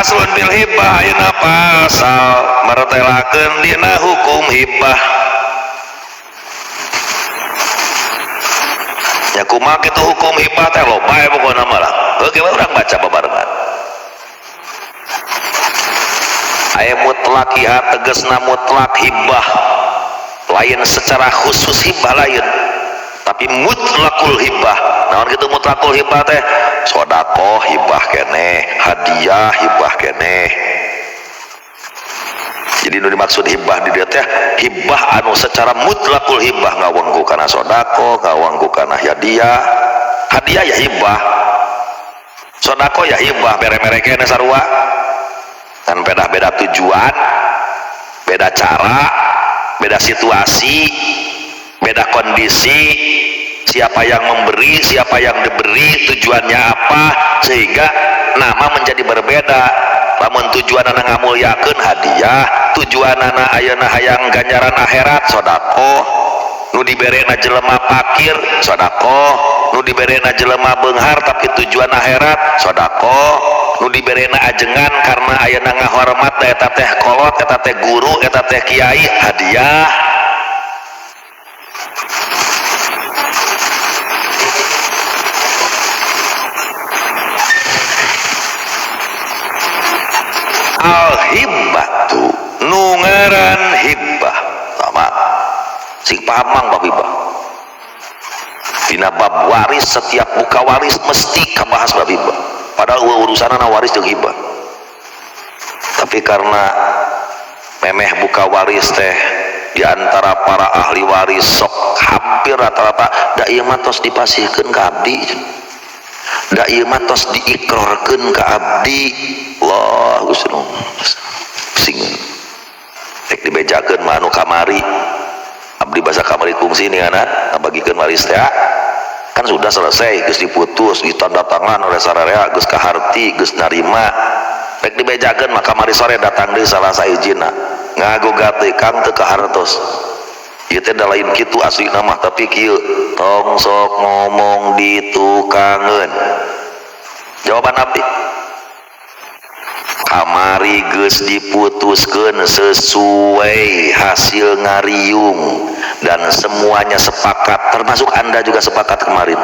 Faslun fil hibah ayeuna pasal martelakeun dina hukum hibah. Ya kumaha kitu hukum hibah teh loba ya pokona mah lah. Oke, urang baca babarengan. Aya mutlak ieu tegasna mutlak hibah. Lain secara khusus hibah lain, tapi mutlakul hibah. Naon kitu mutlakul hibah teh? Sedekah hibah keneh, hadiah hibah keneh. Jadi nu dimaksud hibah di dieu teh hibah anu secara mutlakul hibah, ngawengku kana sedekah, ngawengku kana hadiah. Hadiah ya hibah, sedekah ya hibah, mere-mere keneh sarua. Kan beda-beda tujuan, beda cara, beda situasi, beda kondisi, siapa yang memberi, siapa yang diberi, tujuannya apa, sehingga nama menjadi berbeda. Lamun tujuanana ngamulyakeun hadiah, tujuanana ayeuna hayang ganjaran akhirat sedekah, nu diberena jelema fakir sedekah, nu diberena jelema beunghar tapi tujuan akhirat sedekah, nu diberena ajengan karena ayeuna ngahormat eta teh kolot, eta teh guru, eta teh kiai, hadiah. Al-hibbatu nu ngaran hibbah sama sing pamang bab hibah. Dina bab waris setiap buka waris mesti kabahas bab hibah, padahal urusanana waris jeung hibah. Tapi karena memeh buka waris teh di antara para ahli waris sok hampir rata-rata da ieu mah tos dipasihkeun ka abdi, da ieu mah tos diikrarkeun ka abdi. Allah Gusti sing rek dibejakeun mah anu kamari abdi basa kamari kungsi nih anak ngabagikeun waris teh kan sudah selesai, geus diputus, ditanda tangan oleh sararea, geus kaharti, geus narima. Rek dibejakeun mah kamari sore datang deui salah sahijina ngagugat deui kang teu kahartos. Ieu teh da lain kitu aslina mah tapi kieu tong sok ngomong ditukangeun. Jawaban abdi kamari geus diputuskeun sesuai hasil ngariung dan semuanya sepakat, termasuk Anda juga sepakat kemarin.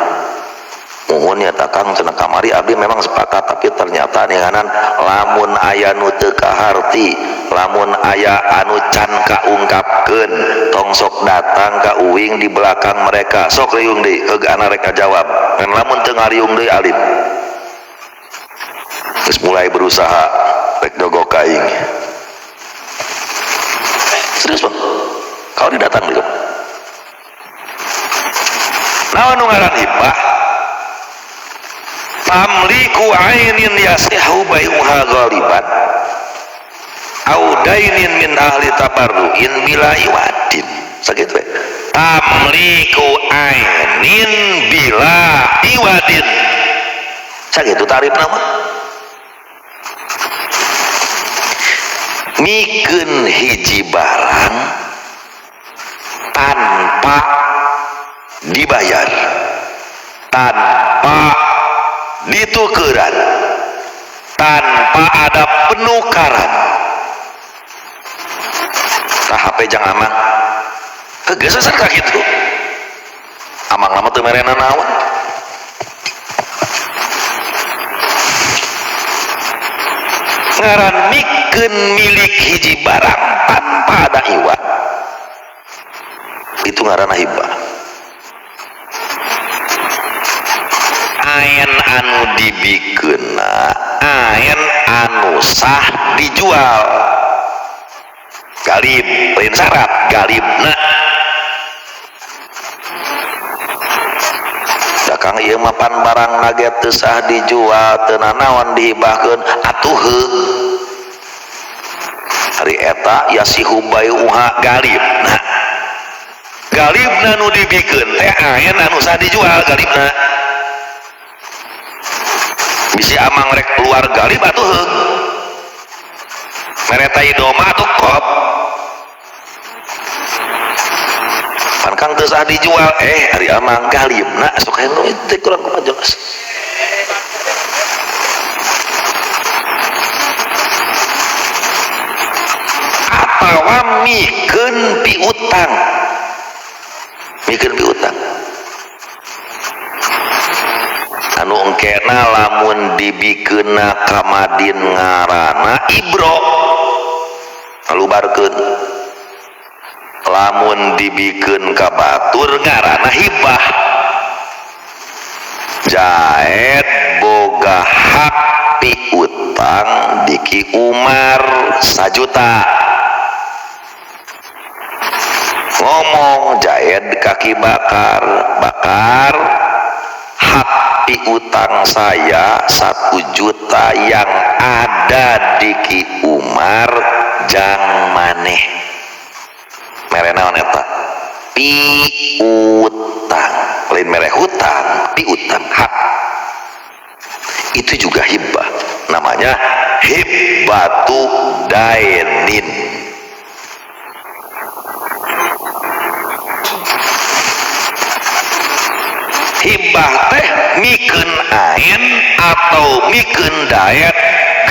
Mohon ya takang cenah kamari abdi memang sepakat, tapi ternyata ninganan lamun aya nu teu kaharti, lamun aya anu can kaungkapkeun, tong sok datang ka uing di belakang mereka, sok riung deui heug ana rek jawab. Ngan lamun teu ngariung deui alim. Terus mulai berusaha rek dogok ka aing. Serius bang, kau didatang deui. Naon nu ngaran hibah? Tamliku ainin yasihu bai'uha ghaliban au dainin min ahli tabarru'in bila iwadin. Sakitu we. Tamliku ainin bila iwadin. Sakitu tarif nama. Mikeun hiji barang tanpa dibayar, tanpa ditukeran, tanpa ada penukaran. Tah HP jang amang kegesesan ka kitu. Amang lama teu merena naon. Ngaran mikeun milik hiji barang tanpa ada iwat, itu ngaranna hibah. Aen anu dibikeunna, aen anu sah dijual. Galib, lain syarat, galibna. Da kang ieu mah pan barang nage teu sah dijual, teu nanaon dihibahkeun, atuh heug. Ari eta yasihu bai'uha galibna. Galibna nu dibikeun teh aen anu sah dijual galibna. Bisi amang rek keluar galib atuh heug. Mere tai doma atuh kop. Pan kang teu sah dijual, ari amang galibna sok hayang nu teh kurang kumaha jelas. Atawa mikeun piutang. Mikeun piutang. Anu engkena lamun dibikeunna ka Madin ngaranna ibro. Ngalubarkeun. Lamun dibikeun ka batur ngaranna hibah. Jaed boga hak piutang di Ki Umar 1 juta. Ngomong Jaed kaki bakar, bakar hak piutang saya 1 juta yang ada di Ki Umar jang maneh. Mere naon eta? Piutang. Lain mere hutang, piutang hak. Itu juga hibah. Namanya hibbatu dainin. Hibah teh mikeun ain atau mikeun daet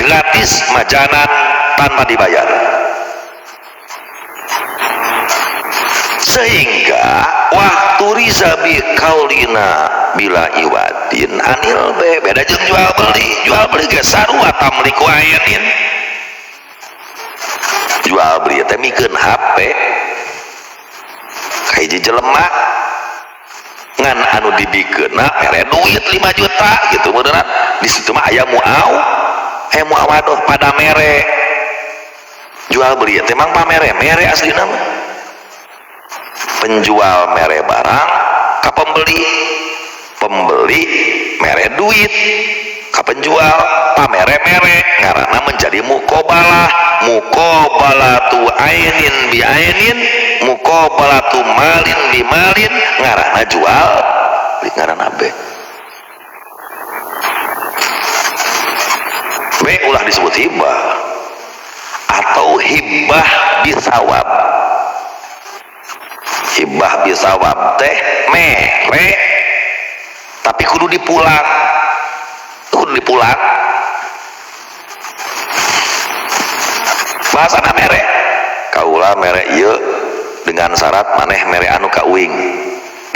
gratis majanan tanpa dibayar. Sehingga waktu riza bi kaulina bila iwadin anil be beda jeung jual beli. Jual beli ge sarua tamliku ainin. Jual beli teh mikeun HP ka hiji jelema ngan anu dibikeunna mere duit 5 juta gitu meureunna. Di situ mah aya muaw, aya muawadoh pada mere. Jual beli teh mang pamere, mere aslina mah. Penjual mere barang ka pembeli, pembeli mere duit ka penjual, pamere mere ngaranna menjadi muqabalah. Muqabalatu ainin bi ainin, muqabalatu malin bi malin, ngaranna jual beli, ngaranna be. Be ulah disebut hibah atau hibah bisawab. Hibah bisawab teh mere tapi kudu dipulang, kudu dipulang. Bahasana mere, kaula mere ieu dengan syarat maneh mere anu ka uing,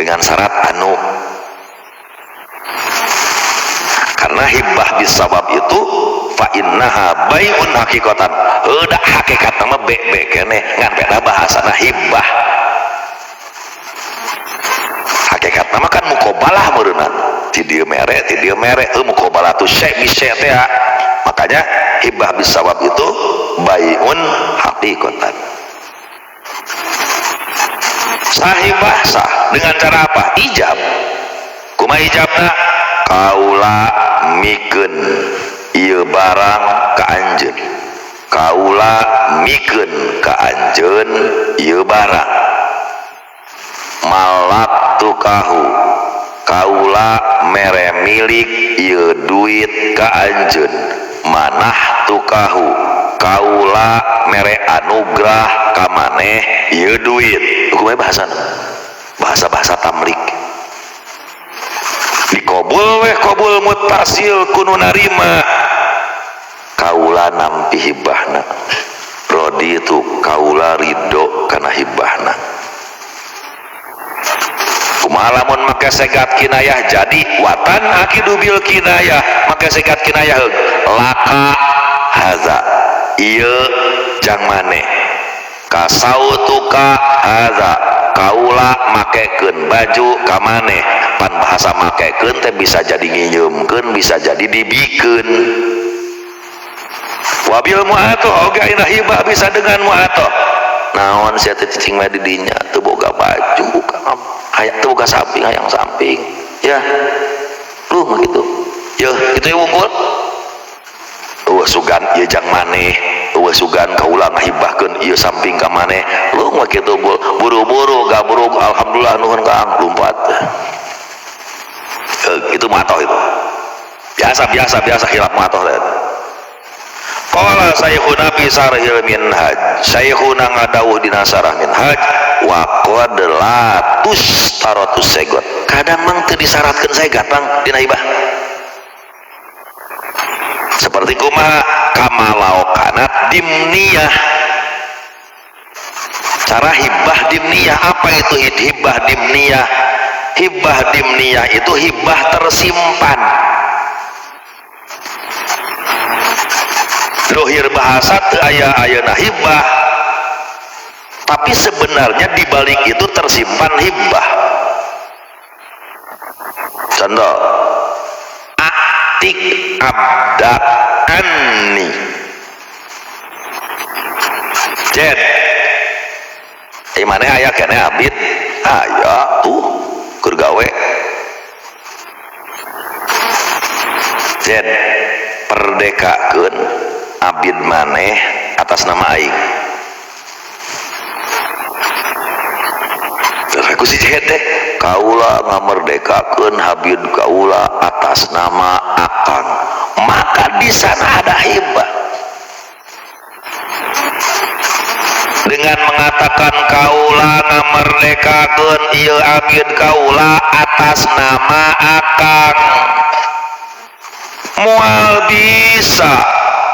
dengan syarat anu. Karena hibah bisawab itu fa innaha bai'un haqiqatan. Heuh da hakikatna mah be be keneh, ngan beda bahasana hibah. Hakikat nama kan mukobalah meureunna. Ti dieu mere, ti dieu mere, heuh mukobalatu syai' bi syai' teh. Makanya hibah bisawab itu bai'un haqiqatan. Sah hibah sah dengan cara apa? Ijab. Kumaha ijabna? Kaula mikeun ieu barang ka anjeun. Kaula mikeun ka anjeun ieu barang. Malak tukahu kaula mere milik ieu duit ka anjeun. Manah tukahu kaula mere anugrah ka maneh ieu duit. Kumaha bahasana? Bahasa-bahasa tamlik. Dikobul weh kobul mutasil kunu narima. Kaula nampi hibahna. Rodi itu kaula ridho kana hibahna. Kumaha lamun make segat kinayah jadi watan akidu bil kinayah make segat kinayah laka haza ieu jang maneh kasautuka haza kaula makekeun baju ka maneh. Pan bahasa makekeun teh bisa jadi nginjeumkeun, bisa jadi dibikeun. Wabil mu'atoh oge ayeuna hibah bisa dengan mu'atoh. Naon sia teh cicing mah di dinya teu boga baju ka hayang teu boga samping, hayang samping ya lu mah gitu ya kitu ya wungkul. Eueuh sugan ieu jang maneh, eueuh sugan kaula ngahibahkeun ieu samping ka maneh, lu mah kitu buru-buru gabrug alhamdulillah nuhun Kang lumpat. Itu matoh itu biasa biasa biasa khilaf matoh teh. Qala saykhuna fi sarhil minhaj, saykhuna ngadawuh dina sarah minhaj wa qad la tustaratu segot. Kadang mang teu disyaratkeun segat bang dina hibah. Seperti kumaha kamalau kanat dimniyah. Cara hibah dimniyah, apa itu hibah dimniyah? Hibah dimniyah itu hibah tersimpan. Dohir bahasa teu aya ayeuna hibah, tapi sebenarnya di balik itu tersimpan hibah. Contoh, atik abdak anni jet mana aya kene abid aya tuh keur gawe jet perdekakeun abid maneh atas nama aing. Terus aku si jet teh kaula ngamerdekakeun habib kaula atas nama akang, maka di sana ada hibah. Dengan mengatakan kaula ngamerdekakeun ieu abid kaula atas nama akang, moal bisa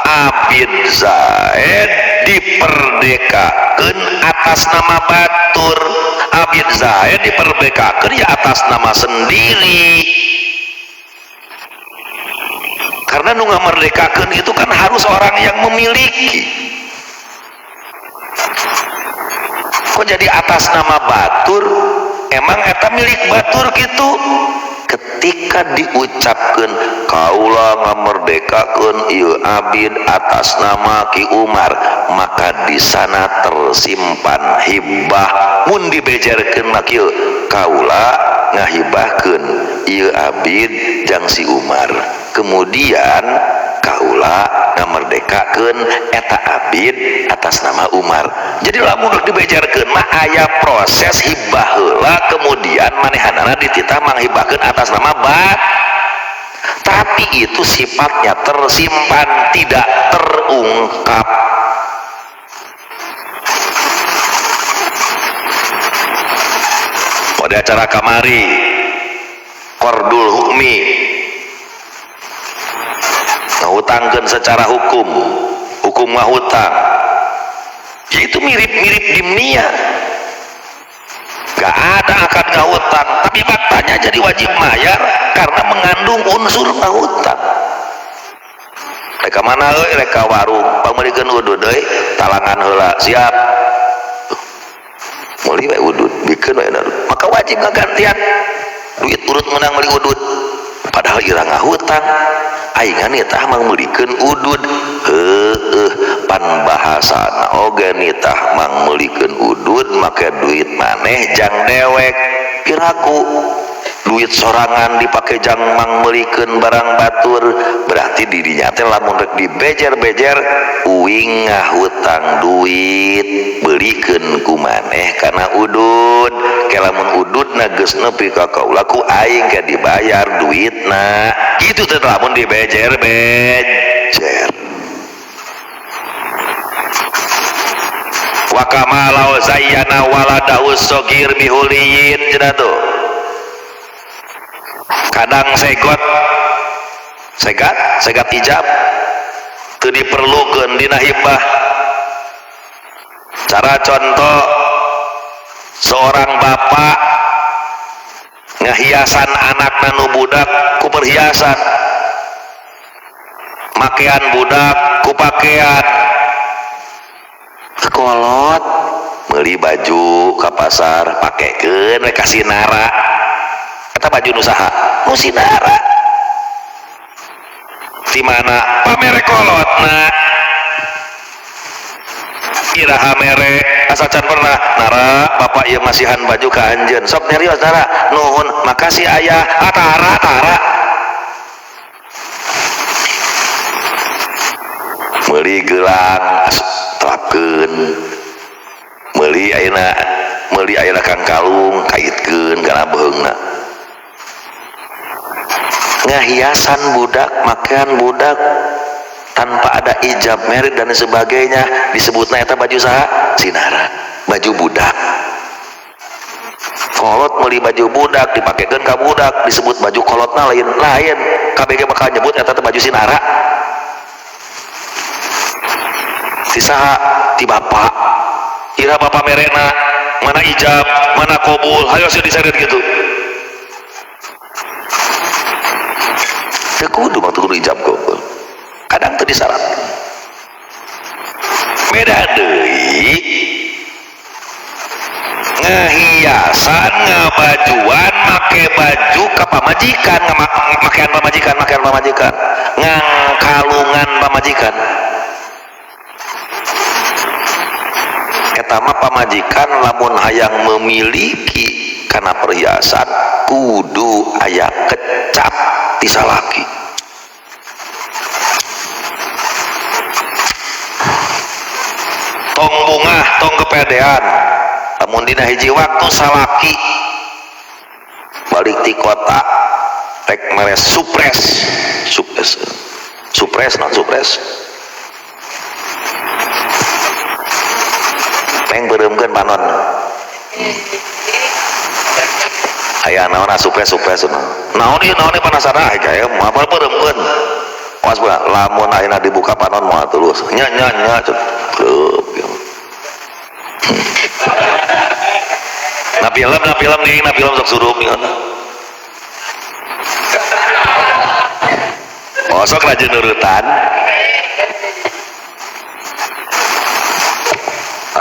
abid Zaid diperdekakeun atas nama batur. Abid Zaid diperdekakeun ya atas nama sendiri, karena nu ngamerdekakeun itu kan harus orang yang memiliki. Kok jadi atas nama batur? Emang eta milik batur gitu? Ketika diucapkan kaula ngamerdekakeun ieu abid atas nama Ki Umar, maka di sana tersimpan hibah. Mun dibejerkeun mah kieu, kaula ngahibahkeun ieu abid jang si Umar, kemudian kaula ngamerdekakeun eta abid atas nama Umar. Jadi lamun dibejerkeun mah aya proses hibah heula, kemudian manehanana dititah manghibahkeun atas nama bat. Tapi itu sifatnya tersimpan, tidak terungkap. Pada acara kamari qardul hukmi, ngahutangkeun secara hukum, hukum ngahutang, itu mirip-mirip dimnia. Gak ada akad ngahutang, tapi faktanya jadi wajib bayar karena mengandung unsur ngahutang. Reka mana euy, reka warung, pameulikeun udud euy, talangan heula, siap. Meuli we udud, bikeun we udud. Maka wajib ngagantian duit urut menang meuli udud. Padahal ira ngahutang, aingan nitah mang meulikeun udud. Heueuh, pan bahasana oge nitah mang meulikeun udud make duit maneh jang dewek. Piraku duit sorangan dipake jang mang meulikeun barang batur, berarti didinya teh lamun rek dibejer-bejer uing ngahutang duit beulikeun ku maneh kana udud. Ke lamun ududna geus nepi ka kaula ku aing ke dibayar duitna. Kitu teh lamun dibejer-bejer. Wa kama law zayyana waladahu sogir bihuliyin cenah tuh. Kadang segot segat segat ijab teu diperlukeun dina hibah. Cara contoh, seorang bapak ngahiasan anakna nu budak ku perhiasan, makean budak ku pakean, kolot meuli baju ka pasar pakekeun we ka sinara. Eta baju nu saha? Nu sinara. Di mana pamere kolotna? Iraha mere asa can pernah nara bapak ieu masihan baju ka anjeun, sok nyarios nara, nuhun makasih ayah. Atara tara meuli gelang telapkeun, meuli ayeuna kang kalung kaitkeun kana beheungna. Ngahiasan budak, makean budak tanpa ada ijab merit dan sebagainya, disebutna eta baju saha? Sinara, baju budak. Kolot meuli baju budak dipakekeun ka budak disebut baju kolotna lain lain, KBG bakal nyebut eta teh baju sinara. Ti saha? Ti bapak. Ira bapak merekna, mana ijab, mana kobul, hayo sih diseret gitu. Teu kudu mah kudu ijab kobul. Kadang teu disyaratkeun. Beda deui ngehiasan, ngebajuan, make baju ka pamajikan, makean pamajikan, makean pamajikan, ngangkalungan pamajikan. Eta mah pamajikan lamun hayang memiliki kana perhiasan kudu aya kecap ti salaki. Tong bungah, tong kepedean. Lamun dina hiji waktu salaki balik ti kota rek mere supres, supres, supres non supres. Neng beureumkeun panon. Aya naon supres supres naon ieu naon penasaran aya moal beureumkeun. Awas bae lamun ayeuna dibuka panon moal tulus. Nya nya nya ceup. Na film nih, na film sok suruh nih. Oh, sok rajin nurutan.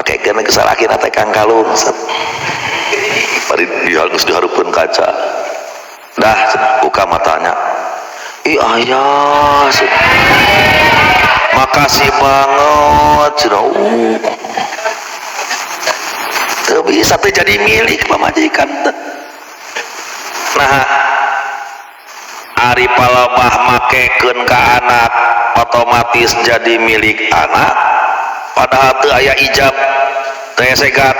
Oke, kena kesalahan ate kang kalung. Bari geus dihareupeun kaca. Dah, buka matanya. Ih, ayah. Makasih banget, cenah. Teu bisa teu jadi milik pamajikan teh. Nah, ari palebah makekeun ka anak otomatis jadi milik anak, padahal teu aya ijab, teu aya segat.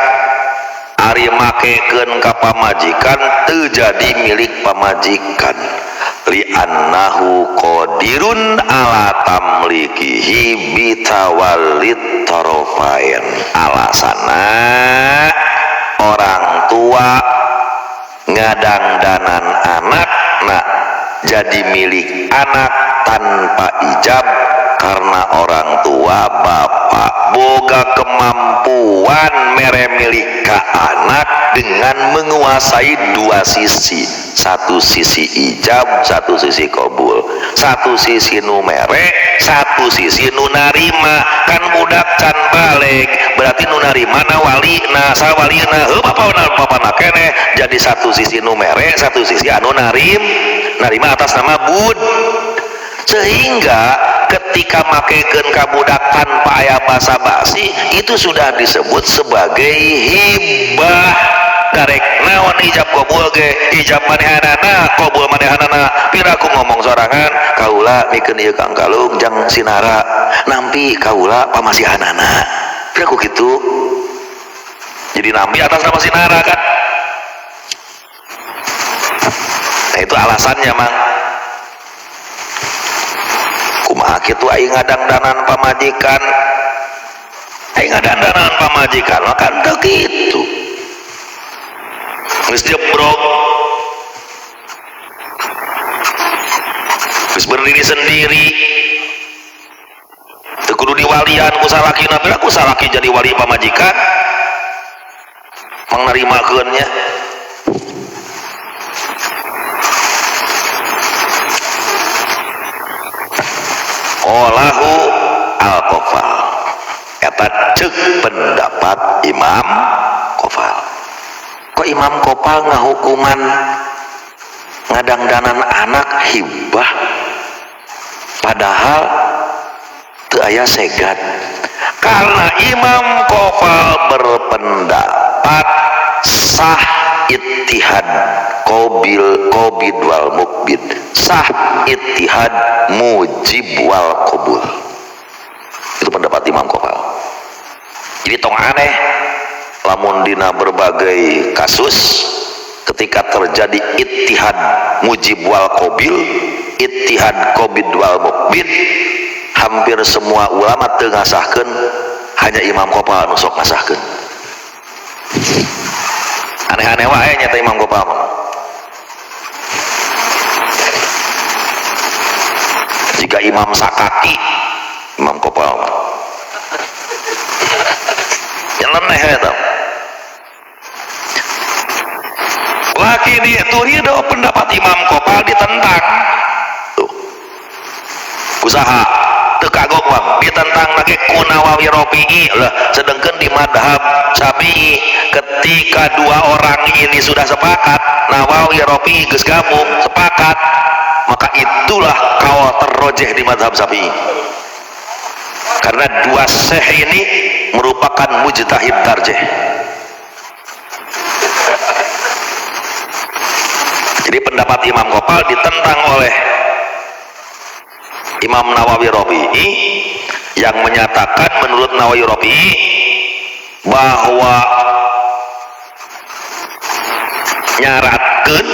Ari makekeun ka pamajikan teu jadi milik pamajikan. Li'annahu qadirun ala tamlikihi bitawallit tarafain. Alasana orang tua ngadangdanan anak nah jadi milik anak tanpa ijab karena orang tua bapak boga kemampuan mere milik ka anak dengan menguasai dua sisi, satu sisi ijab, satu sisi kobul, satu sisi nu mere, satu sisi nu narima. Kan budak can balik berarti nu narima na wali na sawalina heuh bapak na bapana keneh. Jadi satu sisi nu mere, satu sisi anu narima atas nama bud. Sehingga ketika makekeun ka budak tanpa aya basa-basi itu sudah disebut sebagai hibah. Darek naon ijab qabul ge, ijab manehanana, qabul manehanana. Piraku ngomong sorangan, kaula mikeun ieu kang kalung jang sinara, nampi kaula pamasihanana. Piraku kitu. Jadi nampi atas nama sinara kan. Nah itu alasannya mang. Kumaha kitu aing ngadangdanan pamajikan, aing ngadangdanan pamajikan mah kan teu kitu. Geus jebrok, geus berdiri sendiri, teu kudu diwalian ku salakina. Pira ku salaki jadi wali pamajikan mang narimakeun nya. Olahu al-Qafal, eta ceuk pendapat Imam Qafal. Kok Imam Qafal ngahukuman ngadangdanan anak hibah padahal teu aya segat? Karena Imam Qafal berpendapat sah ittihad qabil qabid wal mukbid, sah ittihad mujib wal qabul. Itu pendapat Imam Qafal. Jadi tong aneh lamun dina berbagai kasus ketika terjadi ittihad mujib wal qabil, ittihad qabid wal mukbid, hampir semua ulama teu ngasahkeun, hanya Imam Qafal nu sok ngasahkeun. Aneh-aneh wae nyata Imam Qafal mah. Jika Imam Sakaki, Imam Qafal mah nyeleneh. Aneh eta. Laki itu ridho pendapat Imam Kopal ditentang. Tuh. Usaha teu kagok bang, ditentang lagi ku Nawawi Rafi'i lah. Sedangkan di madhab Syafi'i ketika dua orang ini sudah sepakat, Nawawi Rafi'i geus gabung sepakat, maka itulah kaul terrojeh di madhab Syafi'i. Karena dua syekh ini merupakan mujtahid tarjih. Jadi pendapat Imam Kopal ditentang oleh Imam Nawawi Rafi'i yang menyatakan menurut Nawawi Rafi'i bahwa nyaratkeun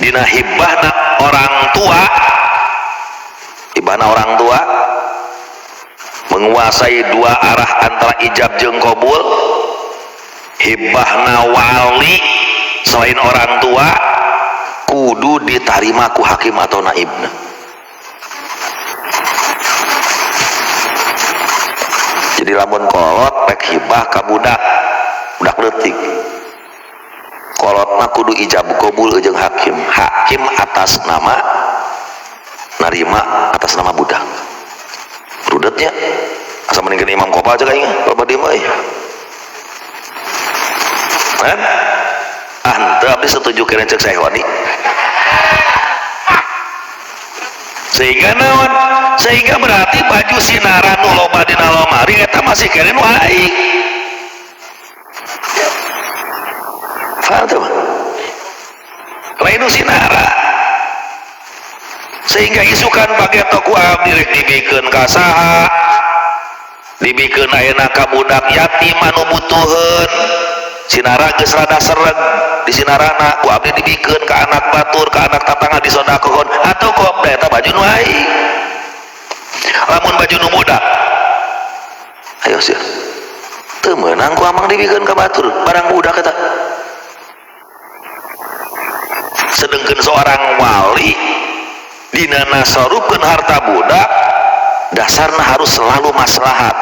dina hibahna orang tua, hibahna orang tua menguasai dua arah antara ijab jeung qabul, hibahna wali selain orang tua kudu ditarima ku hakim atau naibna. Jadi lamun kolot rek hibah ka budak, budak leutik, kolotna kudu ijab qabul jeung hakim, hakim atas nama narima atas nama budak. Rudetnya asa mending Imam Kopal aja kayaknya loba di mah. Kan? Ah, henteu abdi setuju kene cek Syekhoni. Sehingga naon? Sehingga berarti baju sinaran nu loba dina lomari eta masih kene nu aing. Paham tuh? Lain nu sinara. Sehingga isukan pageto ku abdi rek dibikeun ka saha? Dibikeun ayeuna ka budak yatim anu butuheun. Sinara geus rada sereg di sinarana ku abdi dibikeun ka anak batur, ka anak tatangga disodakohkeun atau ku abdi eta baju nu aing. Lamun baju nu budak ayo sia teu meunang ku amang dibikeun ka batur barang budak eta. Sedengkeun seorang wali dina nasarufkeun harta budak dasarna harus selalu maslahat.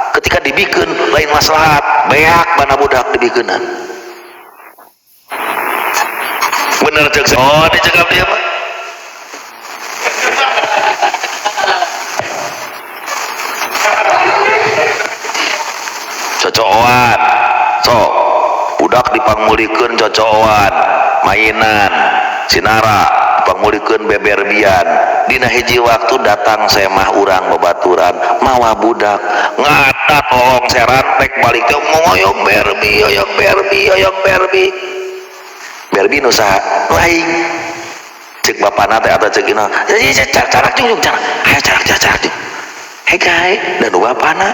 Ketika dibikeun lain maslahat, beak bana budak dibikeunan. Bener cek oh dicekap dia mah. Cocoan sok budak dipangmulikeun cocoan mainan sinara dipangmulikeun beberbian dina hiji waktu datang semah urang babaturan mawa budak ngata tolong serantek balik ke ngoyong berbi oyong berbi oyong berbi berbi nu saha nu aing cek bapana teh atau cek ina carak jung carak ayo carak carak jung hegai dan bapana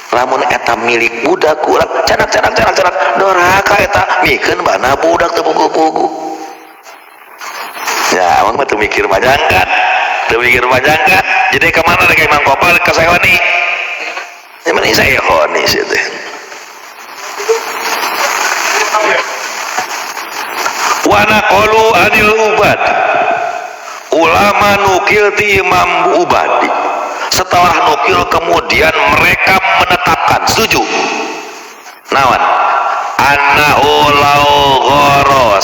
lamun eta milik budak urang carak carak carak carak doraka eta mikeun bana budak teu pugu-pugu. Ya, emang mah teu mikir panjang kan? Teu mikir panjang kan? Jadi kemana rek Imam Kopal ka Syekhoni? Ya mending Syekhoni sih teh. Wa naqalu anil Ubad. Ulama nukil ti Imam Ubadi. Setelah nukil kemudian mereka menetapkan setuju. Nawan? Annahu law ghara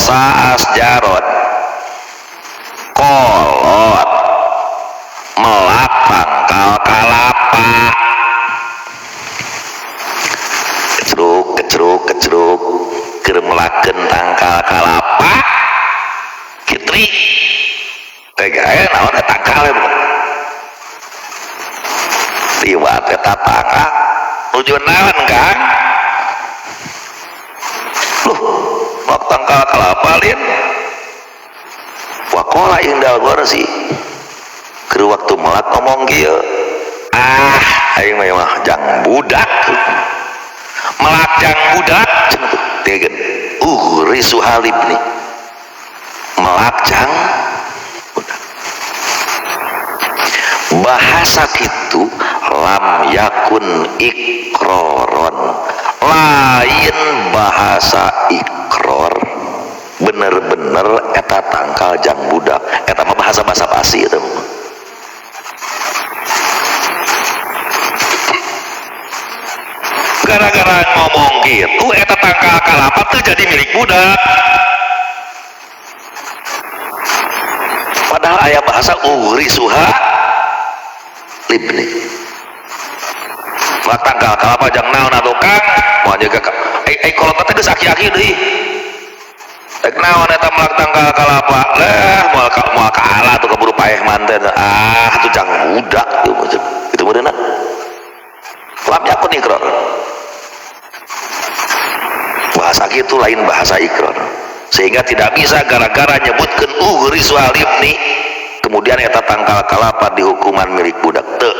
asjarot kolot melak tangkal kalapa kecruk kecruk kecruk keur melakeun tangkal kalapa kitri teh gae naon eta tangkal liwat eta tangkal nuju naon Kang loh melak tangkal kalapa lin wakola indal gorsi keur waktu melak ngomong kieu ah aing mah jang budak melak jang budak cenah tuh tegen risu halib nih melak jang budak bahasa kitu lam yakun ikroron lain bahasa ikror bener-bener eta tangkal jang budak eta mah bahasa basa-basi eta mah. Gara-gara ngomong gitu eta tangkal kalapa teu jadi milik budak. Padahal aya bahasa ugrisuha libni. Melak tangkal kalapa jang naon atuh Kang? Moal jaga ai kolot teh geus aki-aki deui. Rek naon eta melak tangkal kalapa? Lah moal kaala tuh keburu paeh manten. Ah tuh jang budak tuh macam. Itu meureunna. Lam yakun ikrar. Bahasa kitu lain bahasa ikrar. Sehingga tidak bisa gara-gara nyebutkeun ugrisuha libni kemudian eta tangkal kalapa dihukuman milik budak teu.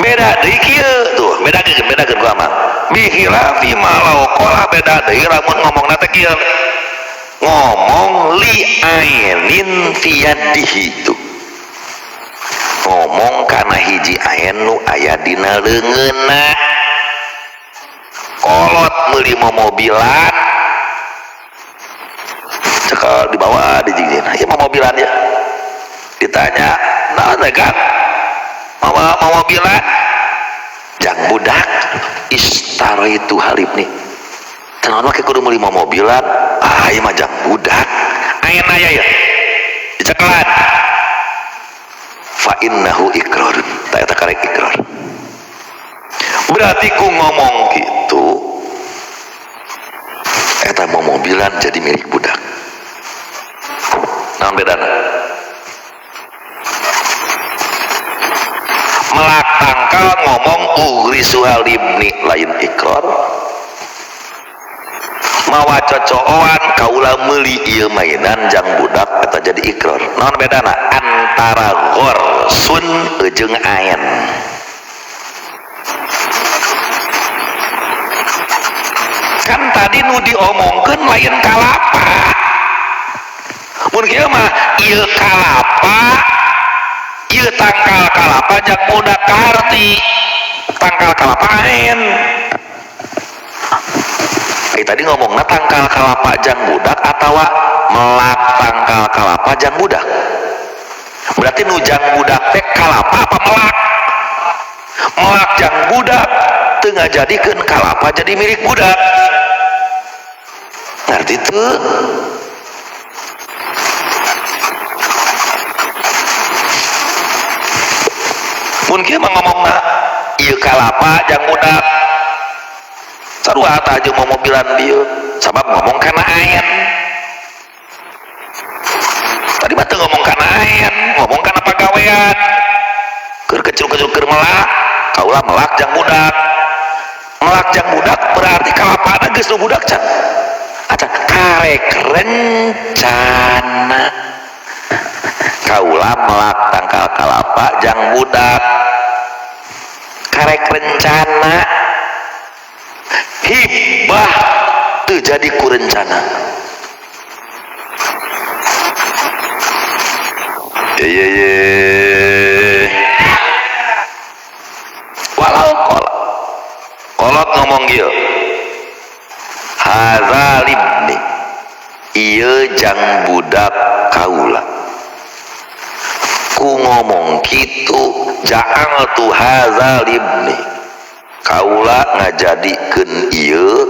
Beda deui kieu tuh, bedakeun ku amang. Bi khilafi ma law qala beda deui lamun ngomongna teh kieu. Ngomong li ainin fi yadihi tuh. Ngomong kana hiji ain nu aya dina leungeunna. Kolot meuli momobilan. Cekal dibawa di jigina. Ieu momobilan ya. Ditanya, "Naon teh, Kang?" Mama momobilan jang budak istaraitu halibni. Cenah mah kudu meuli momobilan. Ah, ieu mah jang budak. Ayeuna aya ya. Dicekelan. Fa innahu iqrarun. Ta eta karek ikrar. Berarti ku ngomong gitu eta momobilan jadi milik budak. Naon bedana? Melak tangkal ngomong ugrisuha libni lain ikrar. Mawa cocooan kaula meuli ieu mainan jang budak eta jadi ikrar. Naon bedana antara ghorsun jeung ain? Kan tadi nu diomongkeun lain kalapa. Mun kieu mah ieu kalapa, ieu tangkal kalapa jang budak kaharti. Tangkal kalapa ain. Tadi ngomongna tangkal kalapa jang budak atawa melak tangkal kalapa jang budak. Berarti nu jang budak teh kalapa apa melak? Melak jang budak teu ngajadikeun kalapa jadi milik budak. Ngarti teu? Mun kieu mah ngomongna ieu kalapa jang budak. Sarua tah jeung momobilan dieu sabab ngomong kana ain. Tadi mah teu ngomong kana ain, ngomong kana pagawean. Keur kecil-kecil keur melak, kaula melak jang budak. Melak jang budak berarti kalapana geus nu budak can. Acan karek rencana. Kaula melak tangkal kalapa jang budak. Karek rencana. Hibah teu jadi ku rencana. Ye ye. Walau kolot. Kolot ngomong ieu. Hadza libni. Ieu jang budak kaula. Ku ngomong kitu ja'altu hadza libni. Kaula ngajadikeun ieu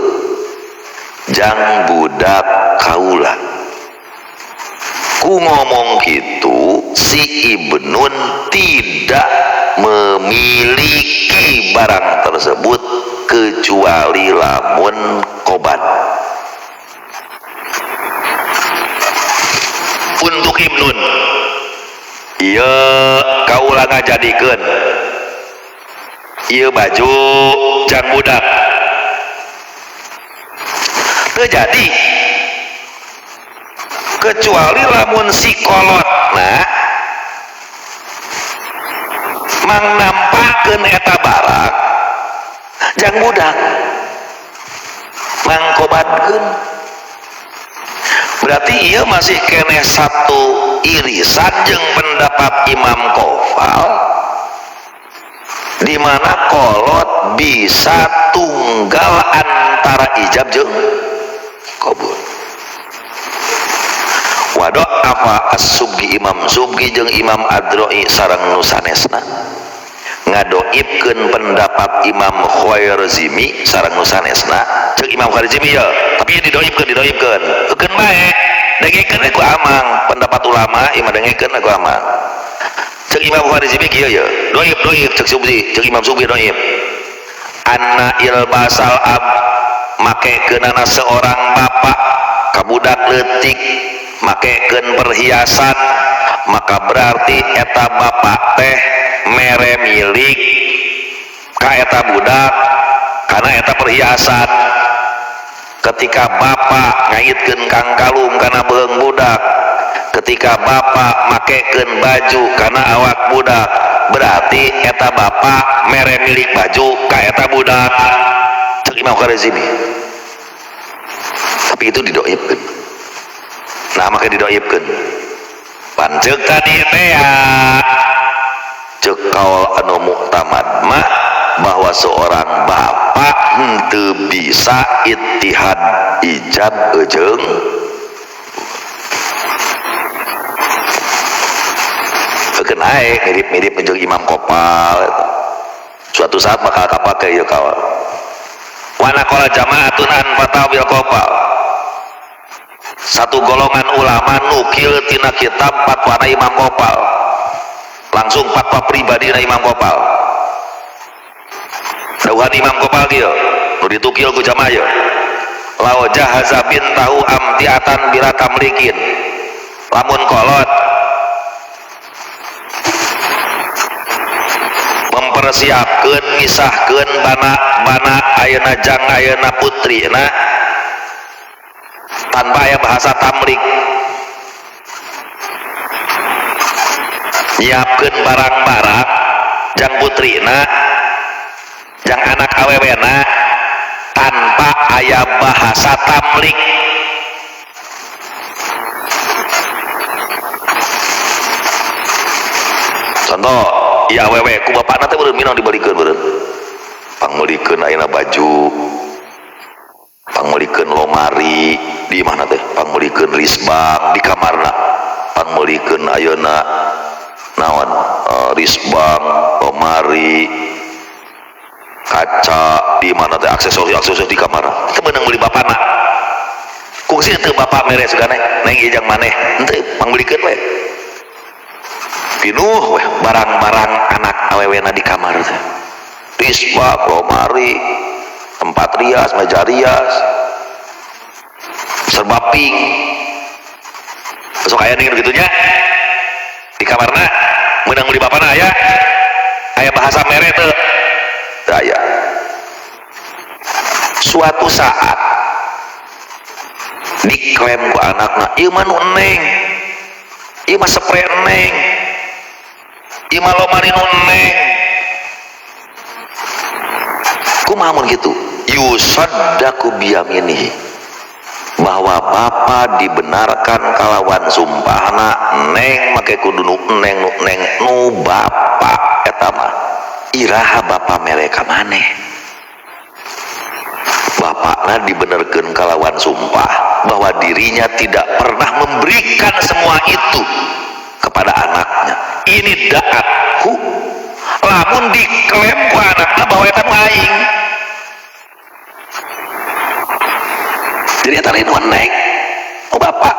jang budak kaula. Ku ngomong kitu si Ibnun tidak memiliki barang tersebut kecuali lamun kobat. Untuk Ibnun ieu kaula ngajadikeun ieu baju jang budak. Teu jadi kecuali lamun si kolotna mangnampakeun eta barang jang budak mangkobatkeun. Berarti ieu masih keneh satu irisan jeung pendapat Imam Kofal di mana kolot bisa tunggal antara ijab jeung kabul. Waduh apa as-Subgi Imam Subgi jeung Imam Adroi sareng nu sanesna Ngadoibkeun pendapat Imam Khwarizmi sareng nu sanesna. Ceuk Imam Khwarizmi ya, tapi didoibkeun. Eukeun bae, dengekeun we ku amang pendapat ulama, ieu mah dengekeun we ku amang. Ceuk Imam Khwarizmi kieu ye, doib ceuk Subhi, ceuk Imam Subhi doib. Anna ilbasal ab makekeunana seorang bapak ka budak leutik makekeun perhiasan, maka berarti eta bapak teh mere milik ka eta budak karena eta perhiasan. Ketika bapak ngaitkeun kangkalung kana beuheung budak, ketika bapak makekeun baju kana awak budak, berarti eta bapak mere milik baju ka eta budak. Ceuk Imam Khwarizmi. Tapi itu didoibkeun. Nah, maka didoibkeun. Pan ceuk tadi teh ya, ceuk kaul anu muktamad mah bahwa seorang bapak henteu bisa ittihad ijab jeung eukeun ae mirip-mirip jeung Imam Kopal eta. Suatu saat bakal kapake ieu kaul. Wa naqala jama'atun an fatawil Kopal. Satu golongan ulama nukil tina kitab fatwana Imam Kopal. Langsung fatwa pribadi na Imam Kopal. Dawuhan Imam Kopal kieu, nu ditukil ku jamaah ieu. Lau jahaza bintahu amtiatan bila tamlikin. Lamun kolot mempersiapkeun misahkeun bana ayeuna jang ayeuna putrina tanpa aya bahasa tamlik, nyiapkeun barang-barang jang putrina jang anak awewena tanpa aya bahasa tamlik. Contoh, ieu awewe ku bapakna teh beureum minang dibalikeun beureum. Pangmeulikeun ayeuna baju, pangmeulikeun lomari di imahna teh, pangmeulikeun risbang di kamarna, pangmeulikeun ayeuna naon, risbang, lomari, kaca di mana teh, aksesoris-aksesoris di kamar. Itu meunang meuli bapana. Kungsi teu bapak mere sugane, neng ieu jang maneh, henteu pangmeulikeun we. Pinuh weh barang-barang anak awewena di kamar teh. Risbang, lomari, tempat rias, meja rias, serba pink. Besok aya nih gitunya di kamarna meunang meuli bapana aya, aya bahasa mere teu. Teu aya. Suatu saat diklaim ku anakna, ieu mah nu neng, ieu mah spray neng, ieu mah lomari nu neng. Kumaha mun kitu? Yusaddaqu biyaminihi, bahwa bapa dibenarkan kalawan sumpahna neng make kudu nu neng nu neng nu bapa eta mah. Iraha bapa mere ka maneh? Bapakna dibenarkan kalawan sumpah bahwa dirinya tidak pernah memberikan semua itu kepada anaknya. Ini da'athu. Lamun diklaim ku anakna bahwa eta nu aing. Jadi eta lain nu neng, nu bapak.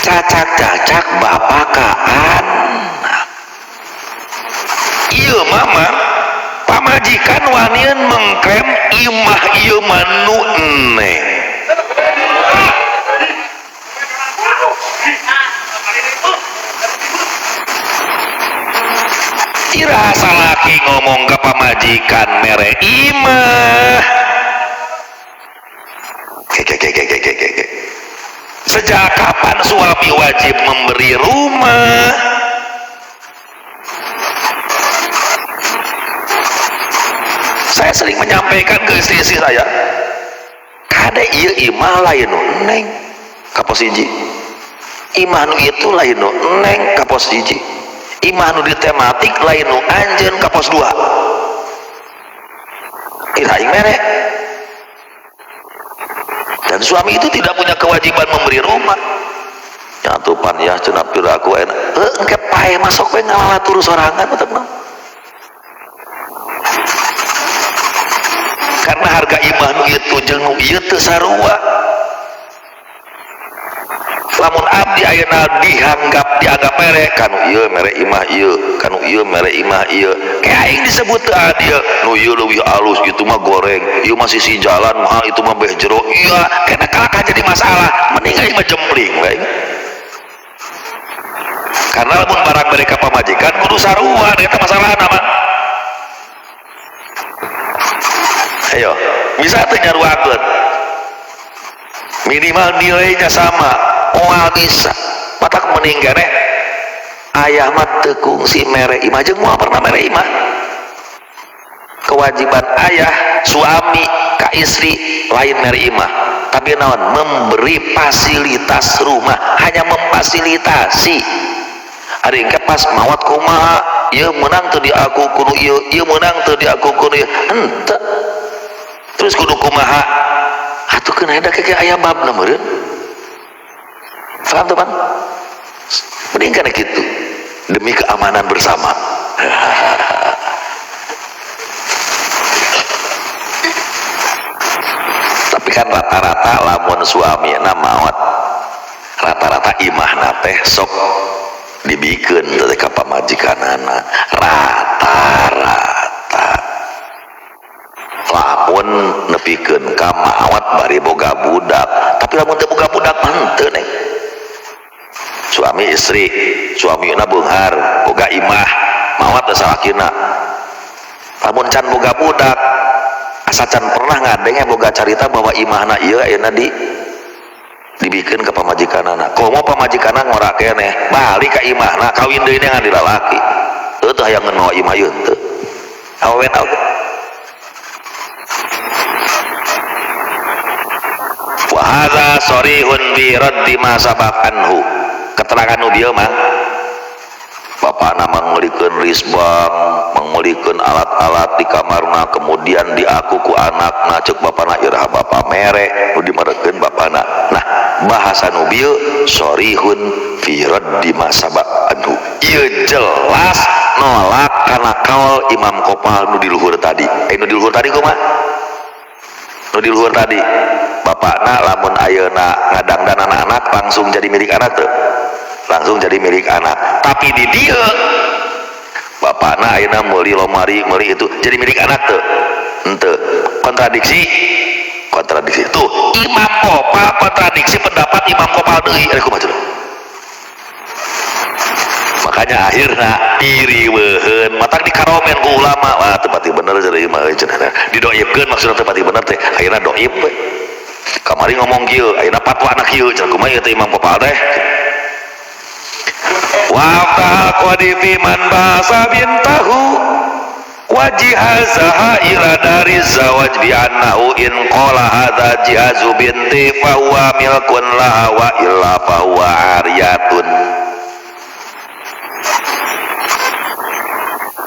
Cacak-cacak bapak ka anak. Ieu mama pamajikan wanian mengklaim imah ieu mah nu neng. Iraha salaki ngomong ke pamajikan mere imah. Ke. Sejak kapan suami wajib memberi rumah? Saya sering menyampaikan ke istri-istri saya, kade ieu imah lain nu neng kapos hiji, imah nu itu lain nu neng kapos hiji, imah nu di tematik lain nu anjeun kapos 2. Iraha aing mere. Dan suami itu tidak punya kewajiban memberi rumah. Ya, Atuh pan yah cenah piraku enak. Heuh engke paeh masuk we ngalalatur sorangan tetep mah. Karena harga imah nu ieu jeung nu ieu teu sarua. Lamun abdi ayeuna dianggap mere kanu ieu mere imah ieu, kanu ieu mere imah ieu. Kayak aing disebut teu adil. Nu ieu leuwih alus, itu mah goreng, ieu mah sisi jalan mahal, itu mah beh jero. Iya, kena kalakah jadi masalah. Mending aing mah jempling we. Karena lamun barang mere ka pamajikan kudu sarua, eta masalahna mah. Ayo, bisa teu nyaruakeun. Minimal nilainya sama. Moal bisa. Matak mending keneh ayah mah teu kungsi mere imah jeung moal pernah mere imah. Kewajiban ayah suami ka istri lain mere imah, tapi naon memberi fasilitas rumah, hanya memfasilitasi. Ari engke pas mawat kumaha, ieu meunang teu diaku kudu ieu, ieu meunang teu diaku kudu ieu. Henteu. Terus kudu kumaha? Atuh keun da keke aya babna meureun. Paham teman? Mending kan gitu demi keamanan bersama. Tapi kan rata-rata lamun suamina maot, rata-rata imahna teh sok dibikeun teh ka pamajikanana. Rata-rata lamun nepikeun ka maot bari boga budak, tapi lamun teu boga budak mah henteu neng. Suami istri, suamina beunghar, boga imah, maot teh salakina. Lamun can boga budak, asa can pernah ngadenge boga carita bahwa imahna ieu ayeuna dibikeun ka pamajikanana. Komo pamajikanna ngora keneh, balik ka imahna, kawin deui ngan di lalaki. Teu teh hayang mawa imah ieu henteu. Awewe oge. Wa hadza sarihun bi raddi ma sabaq anhu. Keterangan nu bieu mah bapana mangeulikeun risbang, mangeulikeun alat-alat di kamarna, kemudian diaku ku anakna, ceuk bapana iraha bapa mere, nu dimerekeun bapana. Nah, bahasa nu bieu sarihun fi raddi ma sabaq anhu. Ieu jelas nolak kana kaul Imam Kopal nu di luhur tadi. Nu di luhur tadi kumaha? Nu di luhur tadi bapakna lamun ayeuna ngadangdan anak-anak langsung jadi milik anak teu? Langsung jadi milik anak. Tapi di dieu bapakna ayeuna meuli lomari, meuli itu jadi milik anak teu? Henteu. Kontradiksi. Kontradiksi. Tuh, Imam Kopal kontradiksi pendapat Imam Kopal deui. Kumaha cenah? Makanya akhirna iriweuheun matak dikaromen ku ulama. Wah, teu pati bener cenah ieu mah cenah. Didoibkeun maksudna teu pati bener teh. Akhirna doib we. Kamari ngomong kieu, ayeuna fatwa anak kieu cenah kumaha ieu teh Imam Kopal teh. Wa qadi fi man basa bintahu wajihazaha ila dari zawaj bi annahu in qala hadza jihazu binti fa huwa milkun laha wa illa fa huwa ariyatun.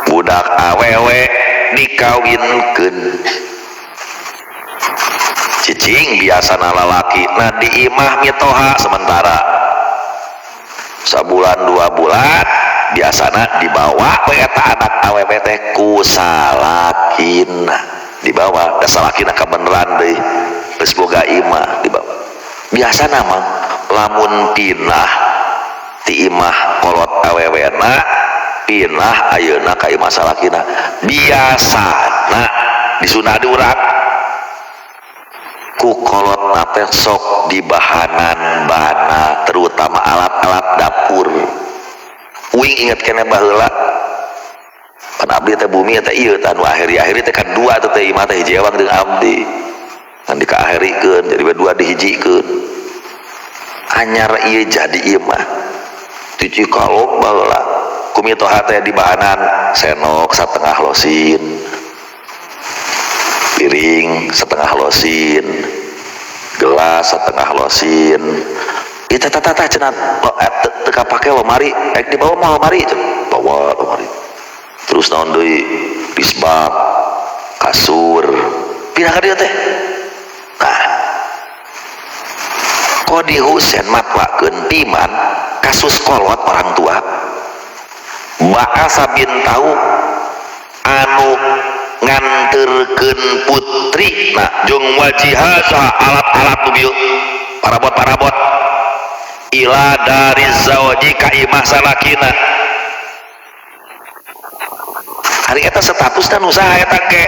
Budak awewe dikawinkeun cicing biasana lalaki nah di imah mitoha sementara sabulan 2 bulan biasana dibawa we eta anak awewe teh ku salakina, dibawa da salakina kabeneran deui geus boga imah dibawa. Biasana mah lamun pinah ti imah kolot awewena pinah ayeuna ka imah salakina, biasana di sunah urang ku kolot teh sok dibahanan bana terutama alat-alat dapur. Uing inget kene baheula pan abdi teh bumi teh ieu tah nu akhiri-akhiri teh kan dua teh imah teh hiji ewang jeung abdi kan dikaahirikeun jadi dua dihijikeun anyar ieu jadi imah ti Cikalong baheula ku mitoha teh dibahanan senok satengah losin, piring setengah losin, gelas setengah losin. Ieu teh tah cenah teu kapake lemari, rek dibawa mah lemari cenah, bawa lemari. Terus naon deui? Risbak, kasur. Pindah ka dieu teh. Nah. Qadi Husen matwakeun piman kasus kolot orang tua ba'asa bintahu anu nganterkeun putri na jeung wajihaza alat-alat nu bieu parabot-parabot ila dari zauji ka imah salakina. Hari eta statusna nu saha eta ge?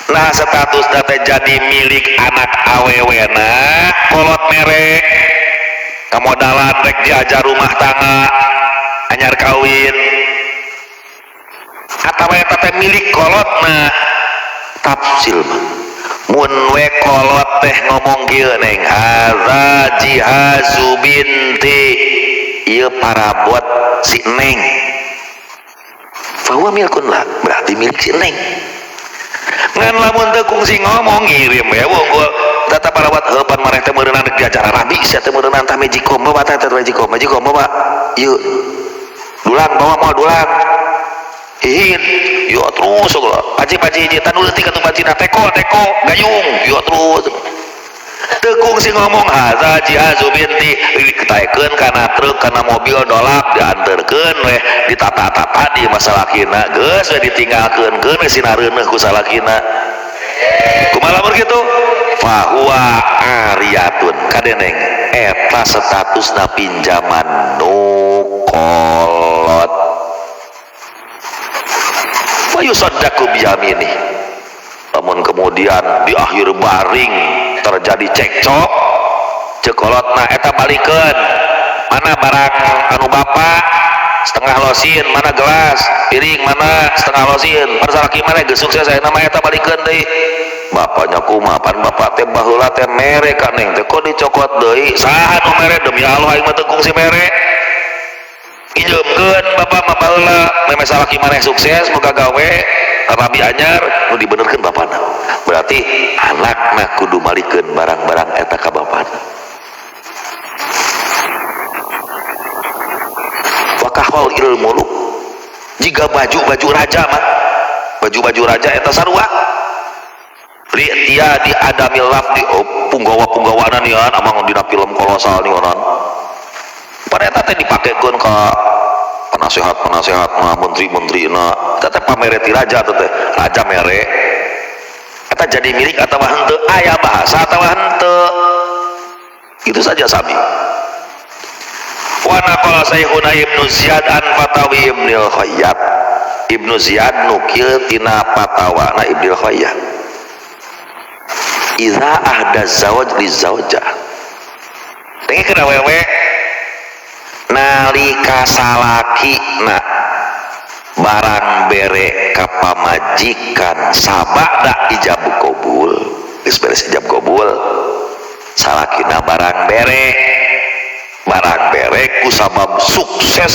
Nah statusna teh jadi milik anak awewena kolot mere kamodalan rek diajar rumah tangga anyar kawin atawa eta teh milik kolotna. Tafsil mah mun we kolot teh ngomong kieu neng hadza jihazu binti ieu parabot si neng fahuwa milkun lah berarti milik si neng. Ngan lamun teu kungsi ngomong ngirim we wungkul tata parawat heupan maneh teh meureunana rek diajar rabi sia teh meureunana tah magicom bawa teh teh magicom magicom bawa ieu dulang bawa moal dulang hihin yo terus paci-paci hiji tanu leutik atuh pacina teko teko gayung yo terus teu kungsi ngomong hadza jihazu binti ditaekeun kana truk kana mobil dolak dianterkeun we ditata-tata di masalakina geus we ditinggalkeun keun we sinareuneuh ku salakina. Kumaha lamun kitu fahuwa ariyatun kadeneng eta statusna pinjaman nu kolot wa yusaddaqu biyamini. Lamun kemudian di akhir baring terjadi cekcok cekolotna eta balikeun mana barang anu bapak setengah losin mana gelas piring mana setengah losin pan salaki mana geus sukses aya nama eta balikeun deui. Bapaknya kumaha pan bapak teh baheula teh mere ka neng teh kok dicokot deui saha nu mere demi Allah aing mah teu kungsi mere injeumkeun bapak mah baheula meme salaki maneh sukses boga gawe rabi anyar nu dibenerkeun bapana berarti anakna kudu malikeun barang-barang eta ka bapana. Wa kahwal ilmu jika baju-baju raja mah baju-baju raja eta sarua li tia di adamil lafdi oh, punggawa-punggawana nian amang dina film kolosal nianan pada eta teh dipakekeun ka penasehat-penasehat mah menteri-menterina eta teh pamere ti raja teh raja mere eta jadi milik atawa henteu aya bahasa atawa henteu itu saja sami. Wa naqala Syekhuna Ibnu Ziyad an fatawi Ibnul Khayyat. Ibnu Ziyad nukil tina fatawana Ibnul Khayyat idza ahda zawaj li zawjah teh awewe nalika salakina barang bere ka pamajikan sabada ijab qabul geus beres ijab qabul salakina barang bere ku sabab sukses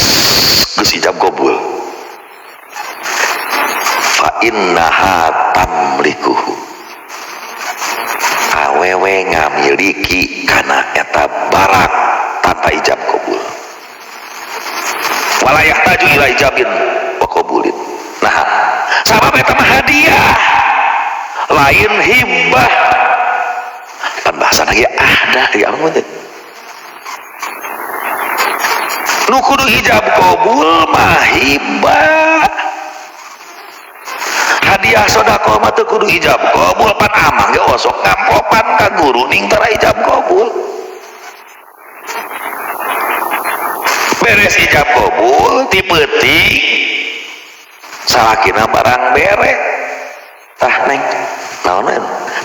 geus ijab qabul fa innaha tamlikuhu awewe ngamiliki kana eta barang tanpa ijab qabul wala yahtaju ila ijabin wa qabulin. Nah sabab eta mah hadiah lain hibah pan bahasa lagi ahda ya ampun teh nu kudu ijab qabul mah hibah hadiah sedekah mah teu kudu ijab qabul pan amang ge osok ngampopan ka guru ning tara ijab qabul beres ijab qabul ti peuting salakina barang bere tah neng naon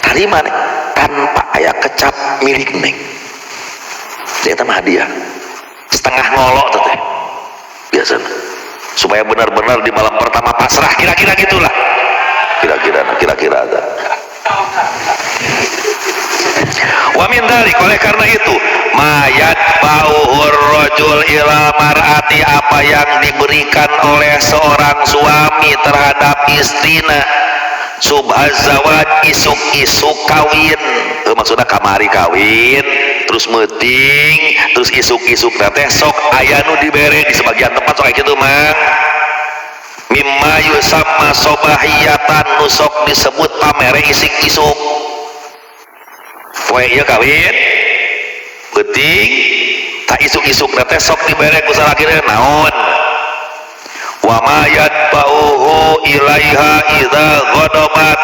tarima neng tanpa aya kecap milik neng eta mah hadiah setengah ngolok teh biasana supaya benar-benar di malam pertama pasrah kira-kira gitulah kira-kira ada. Wa min dzalik oleh karena itu mayat bauhur rajul ila mar'ati apa yang diberikan oleh seorang suami terhadap istrina subhaz zawaj isuk-isuk kawin maksudnya kamari kawin terus meuting terus isuk-isuk teh sok aya nu dibere di sebagian tempat sok kitu mah mimma yusamma sobahiyatan nu sok disebut pamere isik-isuk poe ieu kawin Peuting tak isuk-isuk teh sok dibere ku salakina naon? Wa ma yadba'uhu ilaiha idza ghadabat.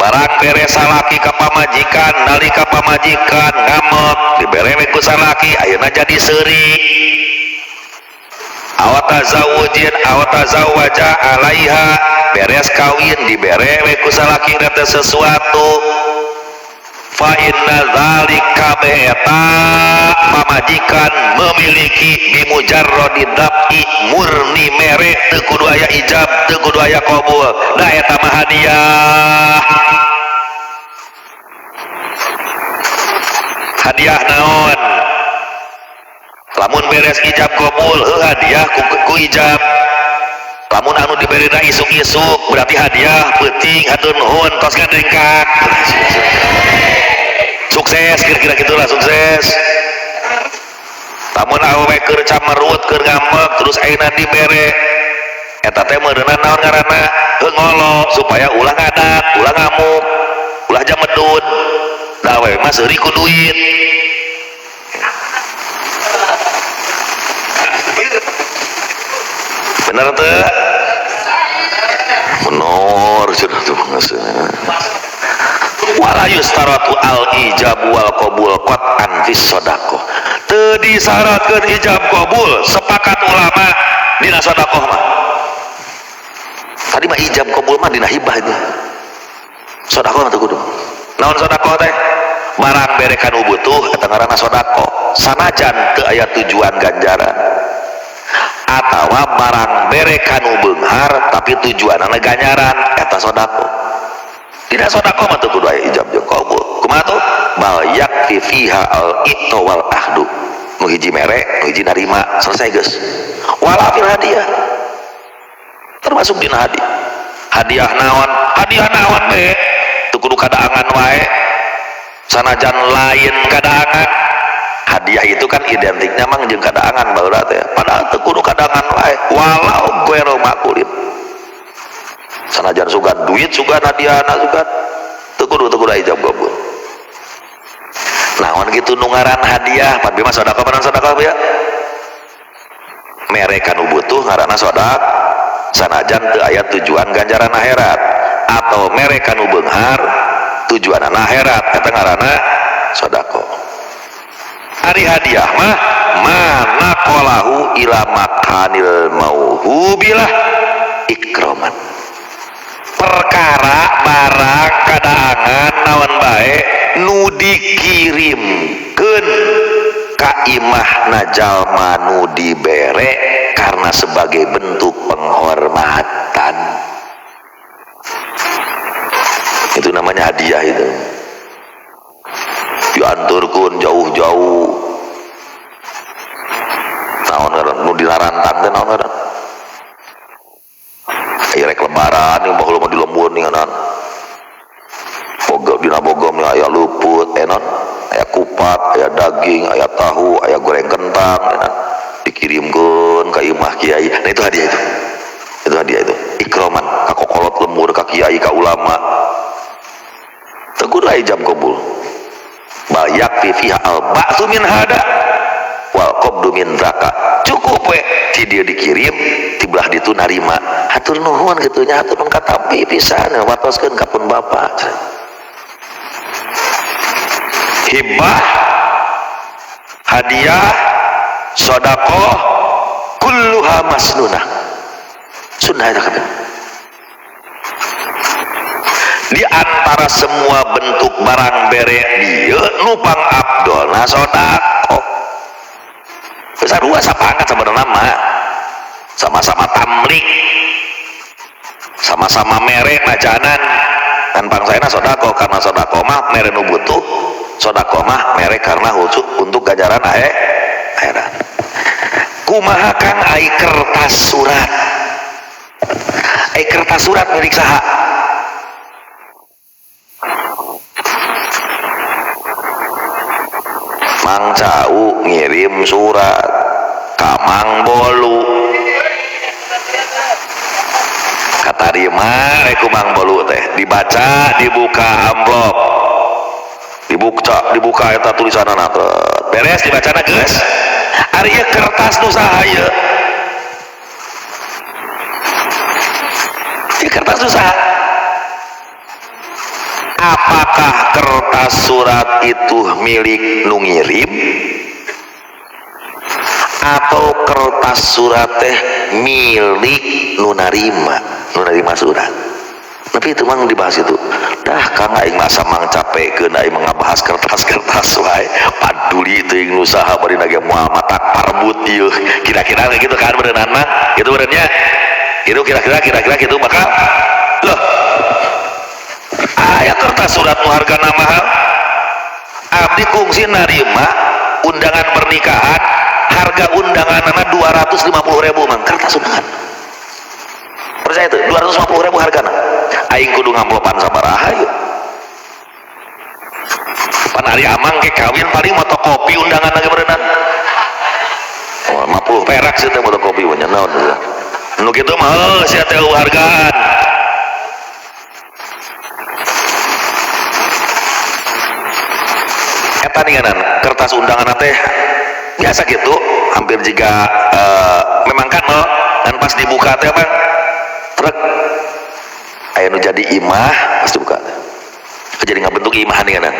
Barang bere salaki ka pamajikan nalika pamajikan ngamek dibere we ku salaki ayeuna jadi seuri. Aw tazawujin aw tazawwaja alaiha, beres kawin dibere we ku salaki teh sesuatu. Fa inna dzalika eta pamajikan memiliki bimujarradi daf'i murni mere teu kudu aya ijab teu kudu aya qabul da eta mah hadiah. Hadiah naon? Lamun beres ijab qabul heuh hadiah ku ijab. Lamun anu diberena isuk-isuk berarti hadiah peuting hatur nuhun tos kadengkak. Sukses kira-kira gitulah sukses. Lamun awewe keur camerut keur ngambek terus ayeuna dibere eta teh meureunna naon ngaranna? Heuh ngolo supaya ulah ngadat, ulah ngamuk, ulah jamedun. Da awewe mah seuri ku duit. Bener teu? Menor sudah tuh maksudnya. Wala yustaratu al ijab wal qabul qat'an fis sadaqah. Teu disyaratkeun ijab qabul sepakat ulama dina sedekah mah. Tadi mah ijab qabul mah dina hibah itu. Sedekah mah teu kudu. Naon sedekah teh? Barang bere kanu butuh eta ngaranna sedekah. Sanajan teu aya tujuan ganjaran. Atawa barang bere kanu beunghar tapi tujuanana ganjaran eta sedekah. Tidak sedekah mah teu kudu aya ijab jeung qabul. Kumaha tuh? Bal yakfi fiha al ita wal ahdu. Nu hiji mere, nu hiji narima, selesai geus. Wala fil hadiah. Termasuk dina hadiah. Hadiah naon? Hadiah naon we? Teu kudu kadaangan wae. Sanajan lain kadaangan. Hadiah itu kan identiknya mang jeung kadaangan baheula teh. Padahal teu kudu kadaangan wae. Walau ghairu makulin. Sanajan sugan duit sugan hadiahna sugan teu kudu ijab qabul. Naon kitu nu ngaran hadiah? Pan mah sedekah panan sedekah ya. Mere kanu butuh ngaranna sedekah sanajan teu aya tujuan ganjaran akhirat atau mere kanu beunghar tujuanana akhirat eta ngaranna sedekah. Ari hadiah mah mana qalahu ila makanil mauhubilah ikroman. Perkara barang kadaangan naon bae nu dikirimkeun ka imahna jalma nu dibere karena sebagai bentuk penghormatan. Itu namanya hadiah itu. Dianturkeun jauh-jauh. Naon ngaran nu dilarantang teh naon ngaran? Aya rek lebaran ieu baheula mah di lembur ninganan. Boga dina bogom aya luput enon, aya kupat, aya daging, aya tahu, aya goreng kentang enon. Dikirimkeun ka imah kiai. Nah itu hadiah itu. Itu hadiah itu. Ikroman ka kokolot lembur ka kiai ka ulama. Teu kudu aya jam qabul. Bal yakfi fiha al ba'tsu min hada wal qabdu min zaka. Cukup we ti dieu dikirim ti belah ditu narima. Hatur nuhun kitu nya hatur nuhun katapi pisan watoskeun ka pun bapa. Hibah, hadiah, sedekah kulluha masnunah. Sunnah eta kabeh. Di antara semua bentuk barang bere dieu nu pangabdolna sedekah. Sarua sapangat sebenarnya mah. Sama-sama tamlik, sama-sama mere majanan. Kan pangsaena sedekah karena sedekah mah mere nu butuh, sedekah mah mere karena khusus untuk ganjaran akhirat. Kumaha kang ai kertas surat? Ai kertas surat milik saha? Mang Cau ngirim surat ka Mang Bolu. Katarima rek ku Mang Bolu teh dibaca, dibuka amplop. Dibuka dibuka eta tulisanana beres dibacana geus. Ari ieu kertas nu saha ieu? Ieu kertas nu saha? Apakah kertas surat itu milik nu ngirim atau kertas surat teh milik nu narima, nu narima surat? Tapi itu mang dibahas itu. Dah Kang aing masa mang capekeun aing mah ngabahas kertas-kertas wae. Paduli teuing nu saha bari nage moal matak parbut ieu. Kira-kira gitu kan beureunan mah? Gitu beureunya. Gitu kira-kira kira-kira gitu bakal. Loh. Aya kertas surat nu hargana mahal. Abdi kungsi narima undangan pernikahan, harga undanganana 250.000 mang, kertas undangan. Percaya itu 250.000 hargana. Aing kudu ngamplopan sabaraha ieu. Pan ari amang ke kawin paling motokopi undangan lagi berenang. Oh, 50 perak sih teh motokopi mah naon. Nu kitu mah heuh sia teh hargaan. Eta ninganan kertas undangan teh biasa gitu, hampir jika memang kan mah dan pas dibuka teh bang truk aya nu jadi imah pas dibuka teh. Jadi ngabentuk imah ninganan.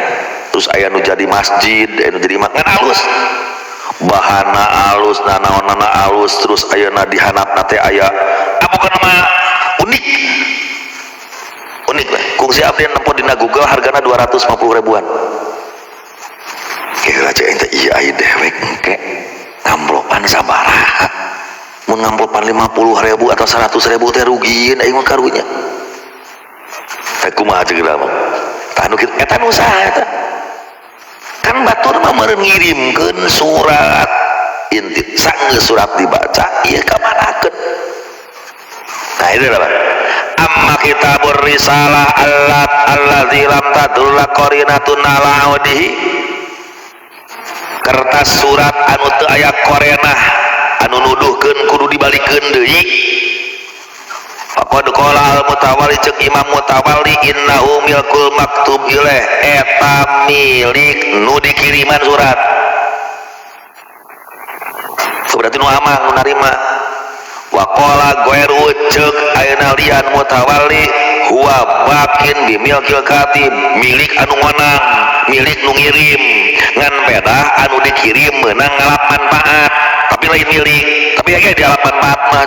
Terus aya nu jadi masjid, aya nu jadi imah ngan alus. Bahana alus, nanaonana alus, terus ayeuna dihanapna teh aya apa nama unik. Unik lah. Kungsi abdi nempo dina Google hargana 250 ribuan. Kira aja ente iya ai dewek engke ngamplopan sabaraha. Mun ngamplopan 50.000 atau 100.000 teh rugieun aing mah karunya. Teh kumaha ceuk mah? Tah nu kitu eta nu saha eta? Kan batur mah meureun ngirimkeun surat inti sanggeus surat dibaca ieu ka manakeun. Nah itu lah. Amma kitabur risalah allat allazi lam tadulla qarinatun ala audihi. Kertas surat anu teu aya korenah anu nuduhkeun kudu dibalikeun deui. Faqad qala al mutawalli ceuk Imam Mutawalli innahu milkul maktub ilaih eta milik nu dikiriman surat. Berarti nu amang nu narima. Wa qala ghairu ceuk ayeuna lian mutawalli huwa bakin bi milkil katib milik anu ngonang, milik nu ngirim. Ngan pedah anu dikirim meunang ngalap manfaat tapi lain milik, tapi aya dialap manfaat mah.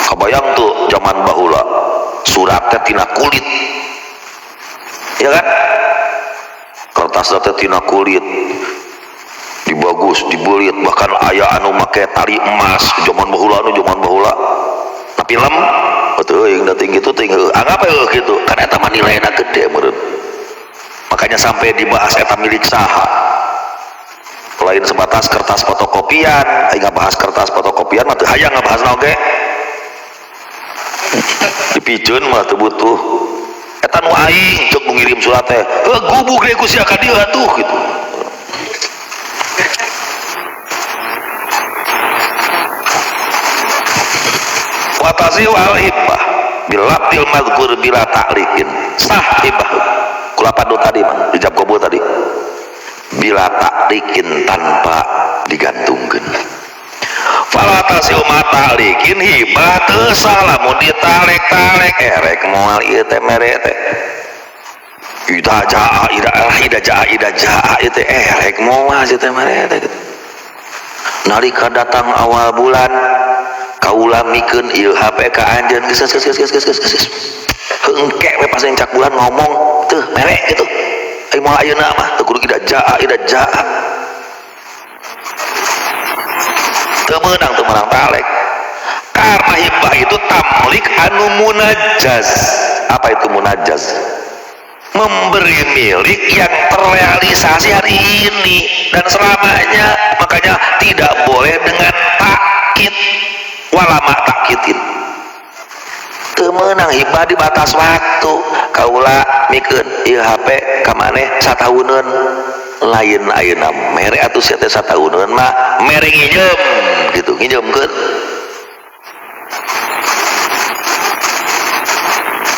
Kebayang tuh zaman baheula suratnya tina kulit, ya kan? Kertasnya teh tina kulit, dibagus, dibelit, bahkan aya anu make tali emas zaman baheula anu zaman baheula. Nah film betul yang datang gitu tinggal anggap ya gitu kan eta mah nilaina gede meureun. Makanya sampai dibahas eta milik saha. Lain sebatas kertas fotokopian, aing ngabahas kertas fotokopian mah teu hayang ngabahasna oge. Dipijeun mah teu butuh. Eta nu aing ceuk nu ngirim surat teh, heuh gubuk deui ku sia ka dieu atuh gitu. Wa tazi'u al-hibah bilabdil mazkur bila ta'liqin. Sah hibah. Kulapan nu tadi mah dijab qabul tadi. Bila ta'liqin tanpa digantungkeun. Fala tasi'u ma ta'liqin hibah teu sah lamun ditalek-talek erek moal ieu teh mere teh. Ida jaa ida ida jaa ida jaa ieu teh erek moal ieu teh mere teh gitu. Nalika datang awal bulan kaula mikeun ieu HP ka anjeun geus geus geus geus geus geus. Engke we pas encak bulan ngomong teu mere gitu. Ai moal ayeuna mah teu kudu ida jaa ida jaa. Teu meunang talek. Karena hibah itu tamlik anu munajaz. Apa itu munajaz? Memberi milik yang terrealisasi hari ini dan selamanya. Makanya tidak boleh dengan takkid walama takkidin. Teu meunang hibah di batas waktu. Kaula mikeun ieu HP ka maneh satauneun. Lain ayeuna mere atuh sia teh satauneun mah mere nginjem gitu, nginjemkeun.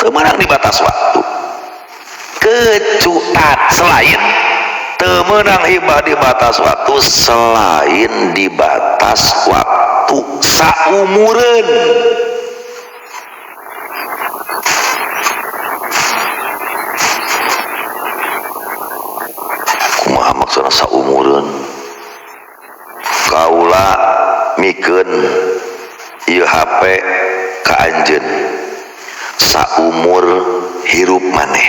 Teu meunang di batas waktu. Kecutan selain teu meunang hibah di batas waktu selain di batas waktu saumureun. Kumaha maksudna saumureun? Kaula mikeun ieu HP ka anjeun saumur hirup maneh.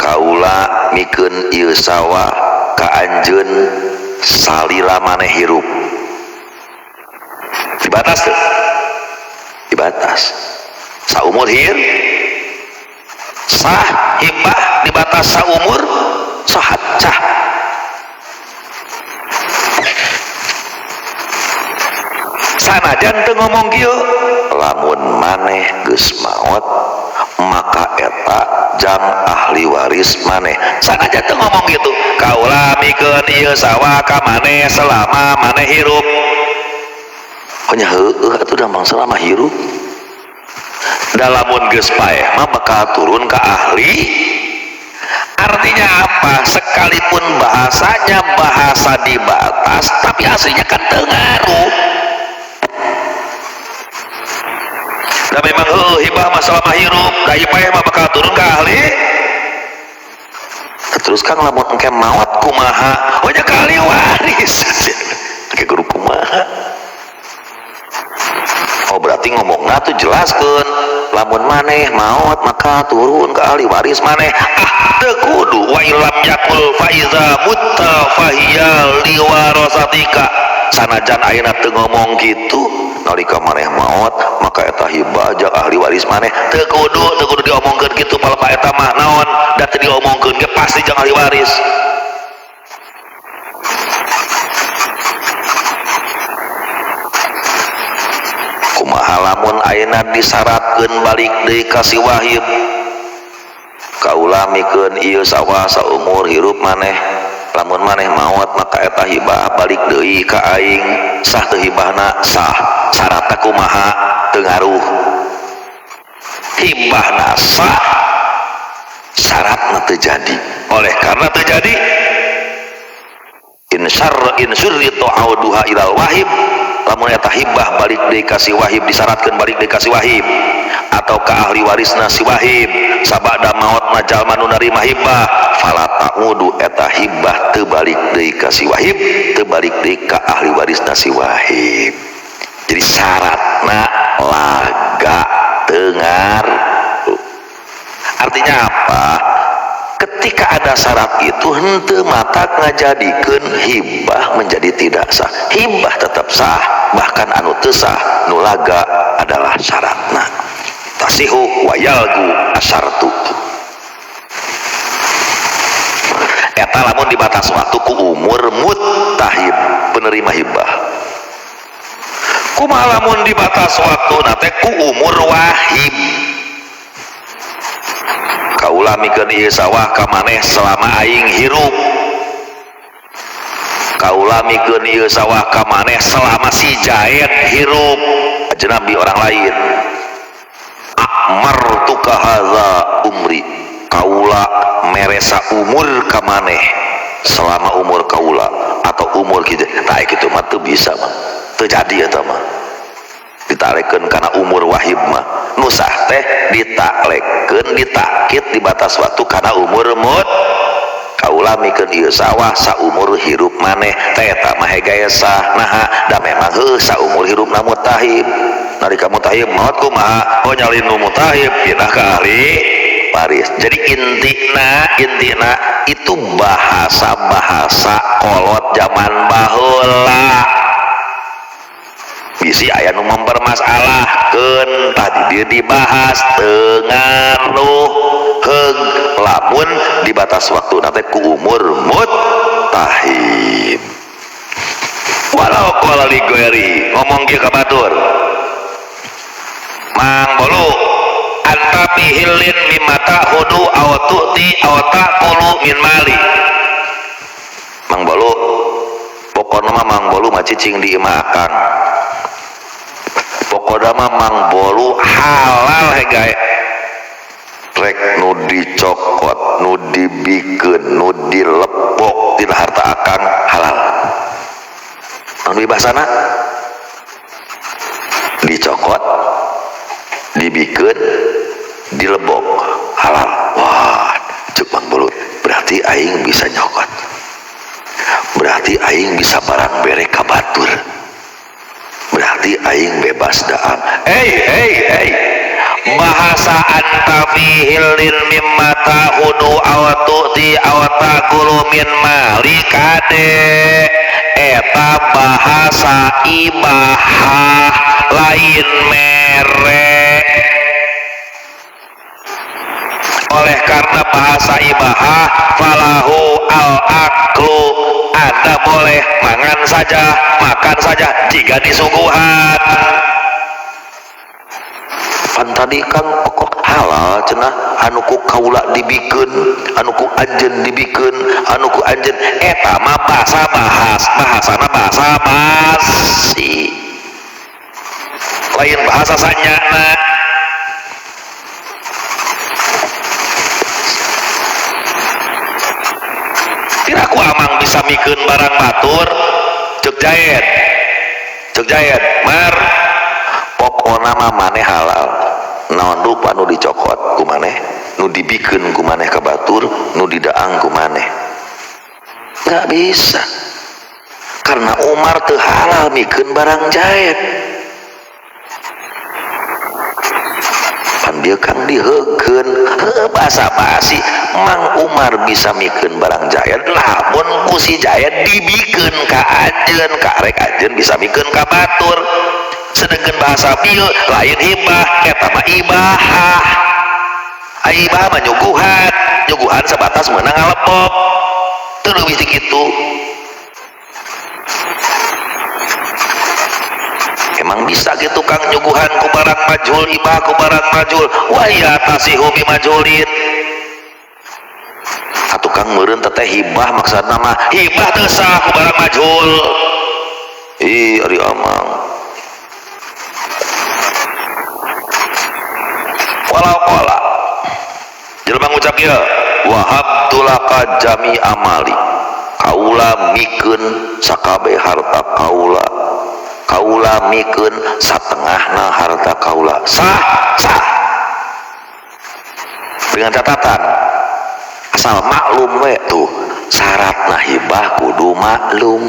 Kaula mikeun ieu sawah ka anjeun salila maneh hirup. Dibatas teu? Dibatas. Saumur hir sah hibah dibatas saumur sahat sah. Sanajan teu ngomong kieu, lamun maneh geus maot maka eta jang ahli waris maneh. Sanajan teu ngomong kitu, kaula mikeun ieu sawah ka maneh selama maneh hirup. Oh nya heueuh atuh da mangsa selama hirup. Da lamun geus paeh mah bakal turun ka ahli. Artinya apa? Sekalipun bahasanya bahasa dibatas, tapi aslinya kan teu ngaruh. Da memang heueuh hibah mah selama hirup, da ieu paeh mah bakal turun ka ahli. Terus kang lamun engke maot kumaha? Oh nya ka ahli waris. Engke guru kumaha? Oh berarti ngomongna tuh jelaskeun, lamun maneh maot maka turun ke ahli waris maneh. Ah teu kudu wa illam yakul fa iza mutta fahiya liwarasatika. Sanajan ayeuna teu ngomong kitu, nalika maneh maot maka eta hibah jeung ahli waris maneh. Teu kudu diomongkeun kitu palpa eta mah naon, da teu diomongkeun ge pasti jeung ahli waris. Kumaha lamun ayeuna disyaratkeun balik deui ka si wahib, kaula mikeun ieu sawah saumur hirup maneh, lamun maneh maot maka eta hibah balik deui ka aing. Sah teu hibahna? Sah. Syaratna kumaha? Teu ngaruh. Hibahna sah, syaratna teu jadi. Oleh karena teu jadi, in syarra in syurritu auduha ilal wahib, lamun eta hibah balik deui ka si wahib, disyaratkeun balik deui ka si wahib atau ka ahli warisna si wahib, sabada maotna jalma nu narima hibah, fala ta'udu eta hibah teu balik deui ka si wahib, teu balik deui ka ahli warisna si wahib. Jadi syaratna laga teu ngaruh. Artinya apa? Ketika ada syarat itu henteu mata ngajadikeun hibah menjadi tidak sah. Hibah tetap sah, bahkan anu teu sah nu laga adalah syaratna. Tasihu wa yalgu asyartu. Eta lamun dibatas waktu ku umur muttahib penerima hibah. Kumaha lamun dibatas waktu nate ku umur wahib. Kaula mikeun ieu sawah ka maneh selama aing hirup. Kaula mikeun ieu sawah ka maneh selama si Jaid hirup. Ajnabi orang lain. Akmartuka hadza umri. Kaula meresa umur ka maneh selama umur kaula atau umur kitu. Tah kitu mah teu bisa mah. Teu jadi eta mah. Ditalekkeun kana umur wahib mah. Nu sah teh ditalekkeun ditakit di batas waktu kana umur mut. Kaula mikeun ieu sawah saumur hirup maneh. Teh eta mah hege sah. Naha da memang heuh saumur hirupna mutahib. Nalika mutahib maot kumaha? Oh nyalin nu mutahib pindah ka ahli waris. Jadi intina itu bahasa-bahasa kolot zaman baheula. Bisi aya nu mempermasalahkeun tadi dia dibahas teu ngaruh heug lamun di batas waktu nate ku umur muttahib. Walau qala li ghairi ngomong kieu ka batur, Mang Bolu anta bihilin mimma ta'khudhu aw tu'ti aw ta'kulu min mali. Mang Bolu pokona mah Mang Bolu mah cicing di imah akang. Pokona mah Mang Bolu halal hegae. Rek nu dicokot, nu dibikeun, nu dilepok tina harta akang halal. Anu bahasana dicokot, dibikeun, dilebok halal. Wah, cek Mang Bolu, berarti aing bisa nyokot. Berarti aing bisa barang bere ka batur. Berarti aing bebas daang. Hey. Bahasa anta fi hilin mimma ta'udu aw tu'ti aw ta'kulu min mali kade. Eta bahasa ibahah lain mere. Oleh karena bahasa ibahah falahu al aklu, Anda boleh mangan saja, makan saja jika disuguhan. Pan tadi kan pokok halal cenah anu ku kaula dibikeun, anu ku anjeun dibikeun, anu ku anjeun eta mah bahasa bahasana bahasa basi. Lain bahasa sanyana. Kira ku amang bisa mikeun barang batur ceuk jaet. Ceuk jaet, mar pokona mah maneh halal. Naon rupa nu dicokot ku maneh, nu dibikeun ku maneh ka batur, nu didaang ku maneh. Nggak bisa. Karena Umar teu halal mikeun barang jaet. Pan dia kang diheukeun, heuh basa basi Mang Umar bisa mikeun barang jaet lamun ku si jaet dibikeun ka anjeun, ka rek anjeun bisa mikeun ka batur. Sedangkan bahasa bieu lain hibah, eta mah ibahah. Ai ibah mah nyuguhan, nyuguhan sebatas meunang ngalepok. Teu leuwih ti kitu. Emang bisa gitu kang nyuguhan ku barang majhul, ibah ku barang majhul, wa ya tasihu bi majhulin. Atuh kang meureun teteh hibah maksudna mah hibah teu sah ku barang majhul. Ih ari amang. Walau qala jelema ngucap ieu wahabtulaka jami amali, kaula mikeun sakabeh harta kaula, kaula mikeun satengahna harta kaula. Sah, sah. Dengan catatan asal maklum we tuh syaratna hibah kudu maklum.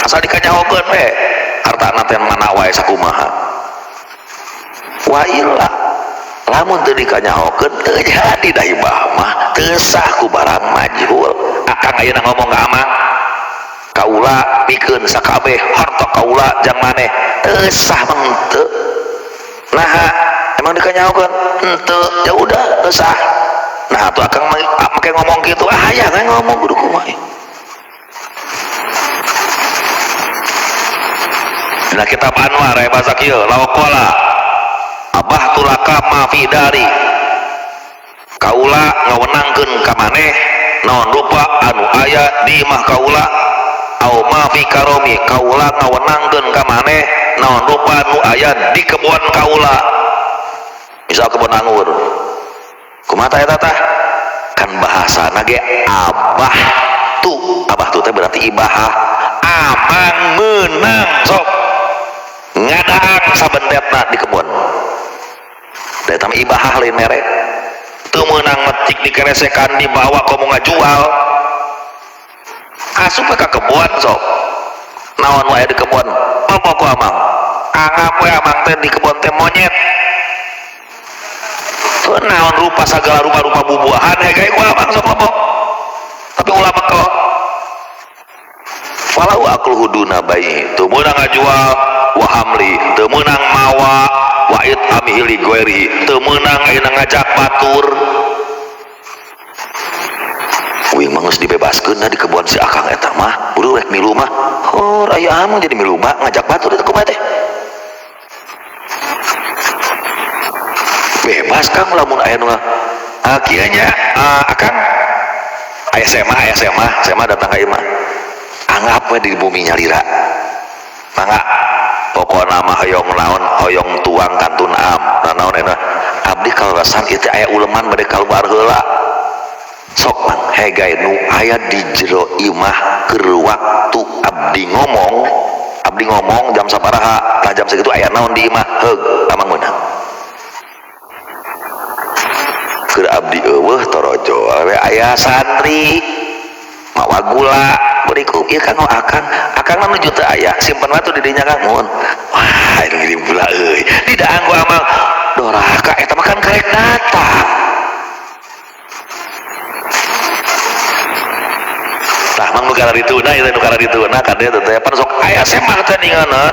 Asal dikanyahokeun we hartana teh mana wae sakumaha. Wa illa lamun teu dikanyahokeun teu jadi da hibah mah teu sah ku barang majhul. Akang ayeuna ngomong ka amang, kaula mikeun sakabeh harta kaula jang maneh, teu sah mah henteu. Naha emang dikanyahokeun henteu, ya udah teu sah. Nah atuh akang make ngomong kitu, ah aya we ngomong kudu kumaha. Dina kitab Anwar aya bahasa kieu, laqala abah tulaka ma fi dari, kaula ngawenangkeun ka maneh naon rupa anu aya di imah kaula, au ma fi karomi, kaula ngawenangkeun ka maneh naon rupa nu aya di kebon kaula. Misal kebon anggur, kumaha tah eta tah? Kan bahasana ge abah tu, abah tu teh berarti ibahah. Amang meunang sok ngadaang sabentetna di kebon. Da eta mah ibahah lain mere. Teu meunang metik dikeresekan dibawa komo ngajual. Asup ka kebon sok. Naon wae di kebon? Apa ku amang? Anggap we amang teh di kebon teh monyet. Teu naon rupa sagala rupa-rupa bubuahan hege ku amang sok ngomong. Tapi ulah bekel. Falau akluhu duna bai, teu meunang ngajual wa hamli, teu meunang mawa wa itamihi li ghairihi, teu meunang ayeuna ngajak batur. Uing mah geus dibebaskeun di kebon si akang eta mah, buru rek milu mah. Oh, aya amang jadi milu mah ngajak batur eta kumaha teh? Bebas kang lamun aya nu kieu nya, akang aya sema, sema datang ka imah. Anggap we di bumi nyalira. Mangga Pokona mah hoyong naon hoyong tuang kantun am. Nah naon enak abdi kaleresan ieu teh aya uleman bade kaluar heula. Sok mang hegai nu aya di jero imah keur waktu abdi ngomong jam sabaraha tah jam segitu aya naon di imah heug amang meunang. Keur abdi eueuh torojo we aya santri mawa gula beriku ieu kanggo akang akang mah nuju teu aya simpen we tuh di dinya kang mun wah ini ngirim gula euy di daang ku amang doraka eta mah kan karek datang tah mang nu kararituna ieu nu kararituna kade teh pan sok aya semah teh ninganan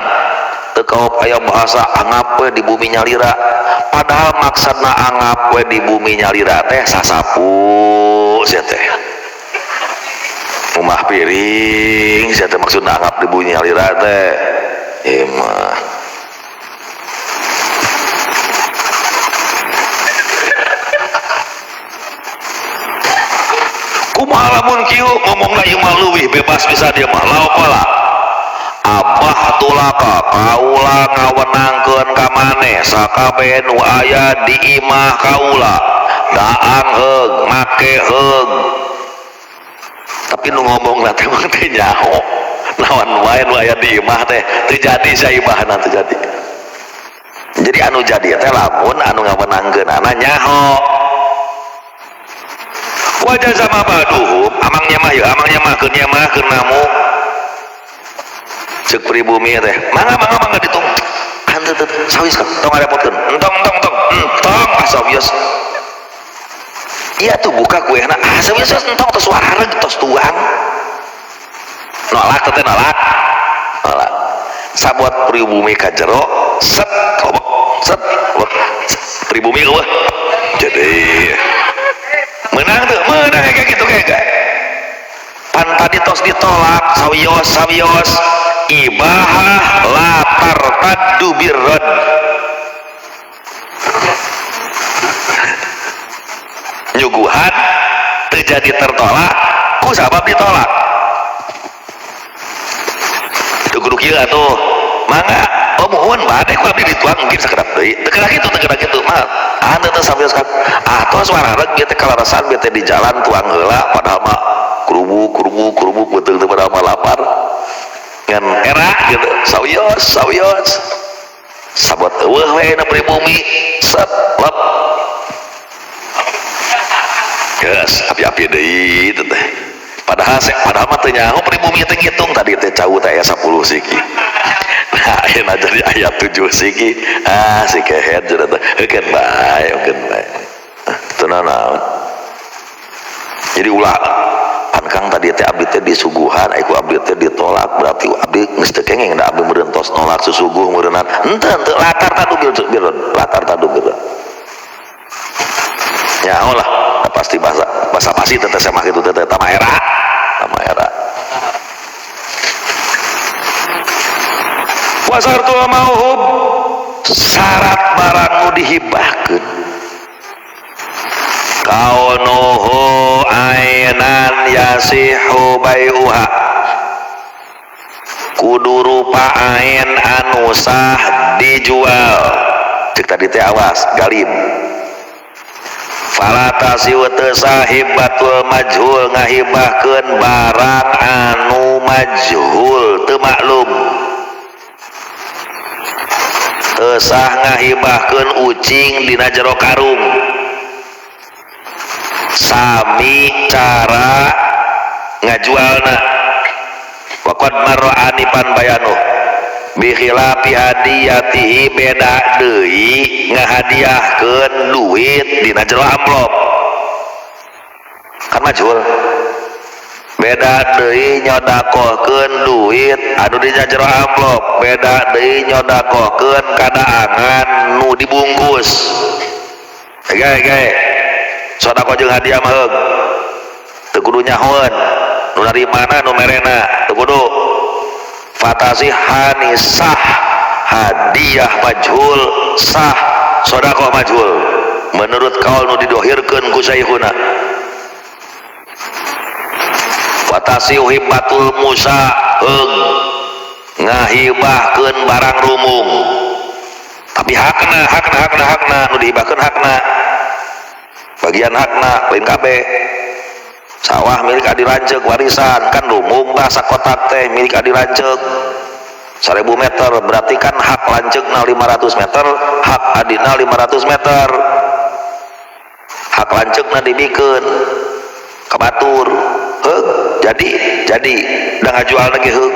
teu kaop aya bahasa angap we di bumi nyalira padahal maksudna angap we di bumi nyalira teh sasapu sia teh rumah piring sia teh maksudna angap di bumi nyalira teh ieu mah kumaha lamun kieu ngomongna ieu mah leuwih bebas bisa dia mah laokola abah tulaka kaula ngawenangkeun ka maneh sakabeh nu aya di imah kaula daang heug make heug tapi nu ngomongna teh mah teh nyaho naon wae nu aya di imah teh teu jadi saibahna teu jadi jadi anu jadi teh lamun anu ngawenangkeunana nyaho wajah sama baduhum amangnya mah ya amangnya mah keur nya mah keur namu cek pribumi teh mangga mangga mangga ditung henteu teu sawis ka tong ngarepotkeun entong entong entong entong ah sawios ieu tuh buka kuehna ah sawios entong tos warareg tos tuang nolak teh nolak nolak sabuat pribumi ka jero set kobek set kobek pribumi eueuh jadi menang tuh menang kayak gitu kayak pan tadi tos ditolak sawios sawios ibahah latar tadu birrod nyuguhan terjadi tertolak ku sabab ditolak teu kudu kieu atuh mangga oh muhun bade ku abdi dituang mungkin sakedap deui teu kena kitu teu kena kitu mah ah teu sawios kan ah tos warareg ieu teh kalarasan bete di jalan tuang heula padahal mah kerubuk kerubuk kerubuk beuteung teh padahal mah lapar ngan era gitu sawios sawios sabot eueuh we na pribumi set lep geus api-api deui teh padahal padahal mah teu nyaho pribumi teh ngitung tadi teh cau teh aya 10 siki nah ayeuna jadi aya 7 siki ah si kehed cenah teh heukeun bae heukeun bae teu nanaon jadi ulah kang tadi teh abdi teh disuguhan ai ku abdi teh ditolak berarti abdi geus teu kengeng da abdi meureun tos nolak susuguh meureunna henteu henteu latar tadu bir latar tadu bir nyaho lah pasti bahasa bahasa pasti teh teh mah kitu teh tama era tama era wasartu mauhub syarat barang nu dihibahkeun kaunuhu ainan yasihu bai'uha kudu rupa ain anu sah dijual cek tadi teh awas galim falatasiu teu sahibatul majhul ngahibahkeun barang anu majhul teu maklum teu sah ngahibahkeun ucing dina jero karung sami cara ngajualna waqad marra anipan bayanu bi khilafi hadiyatihi beda deui ngahadiahkeun duit dina jero amplop kan majhul beda deui nyodakohkeun duit anu dina jero amplop beda deui nyodakohkeun kadaangan nu dibungkus gae sodako jeung hadiah mah heug teu kudu nyahoeun nu narimana nu merena teu kudu fatasihani sah hadiah majhul sah sodakoh majhul menurut kaul nu didohirkeun ku syekhuna fatasihu hibbatul musa heug Ngahibahkeun barang rumung tapi hakna hakna hakna hakna nu dihibahkeun hakna bagian hakna lain kabeh. Sawah milik adi lanceuk warisan kan rumung tah sakotak teh milik adi lanceuk 1000 meter berarti kan hak lanceukna 500 meter, hak adina 500 meter. Hak lanceukna dibikeun ka batur. Heug, jadi da ngajual lagi heug.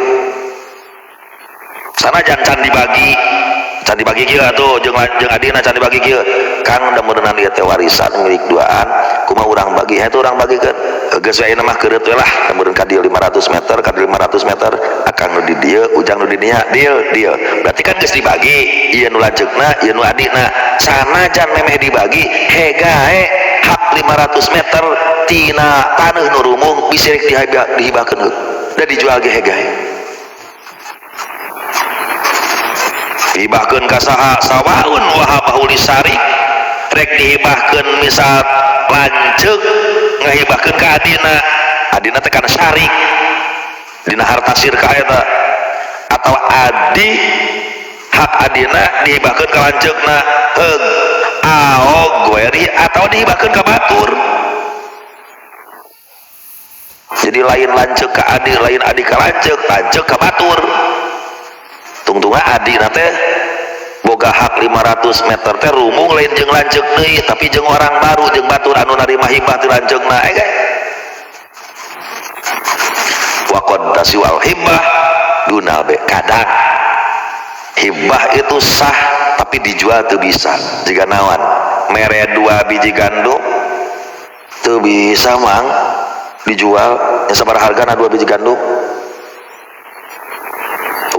Sanajan can dibagi kieu atuh jeung adina can dibagi kieu. Kang da meureunana ieu teh warisan milik duaan, kumaha urang bagi? Heuh urang bagikeun. Geus we ayeuna mah keureut we lah, da meureun ka dieu 500 meter, ka dieu 500 meter, akang nu di dieu, ujang nu di dinya, deal deal. Berarti kan geus dibagi, ieu nu lanceukna, ieu nu adina. Sanajan memeh dibagi, hegae hak 500 meter tina taneuh nu rumung bisa rek dihibahkeun heug. Da dijual ge hegae. Dihibahkeun ka saha sawaun wahabahu lisarik rek dihibahkeun misal lanceuk ngahibahkeun ka adina, adina teh kana syarik dina harta sirka eta, atau adi hak adina dihibahkeun ka lanceukna heug aog goeri atau dihibahkeun ka batur. Jadi lain lanceuk ka adi, lain adi ka lanceuk, lanceuk ka batur. Tungtunga adina teh boga hak 500 meter teh rumung lain jeung lanceuk deui tapi jeung orang baru jeung batur anu narima hibah ti lanceukna eh wa qad tasiwal hibah dunal be. Kadang hibah itu sah tapi dijual teu bisa. Jiga naon mere 2 biji gandum teu bisa mang dijual yang sabaraha hargana 2 biji gandum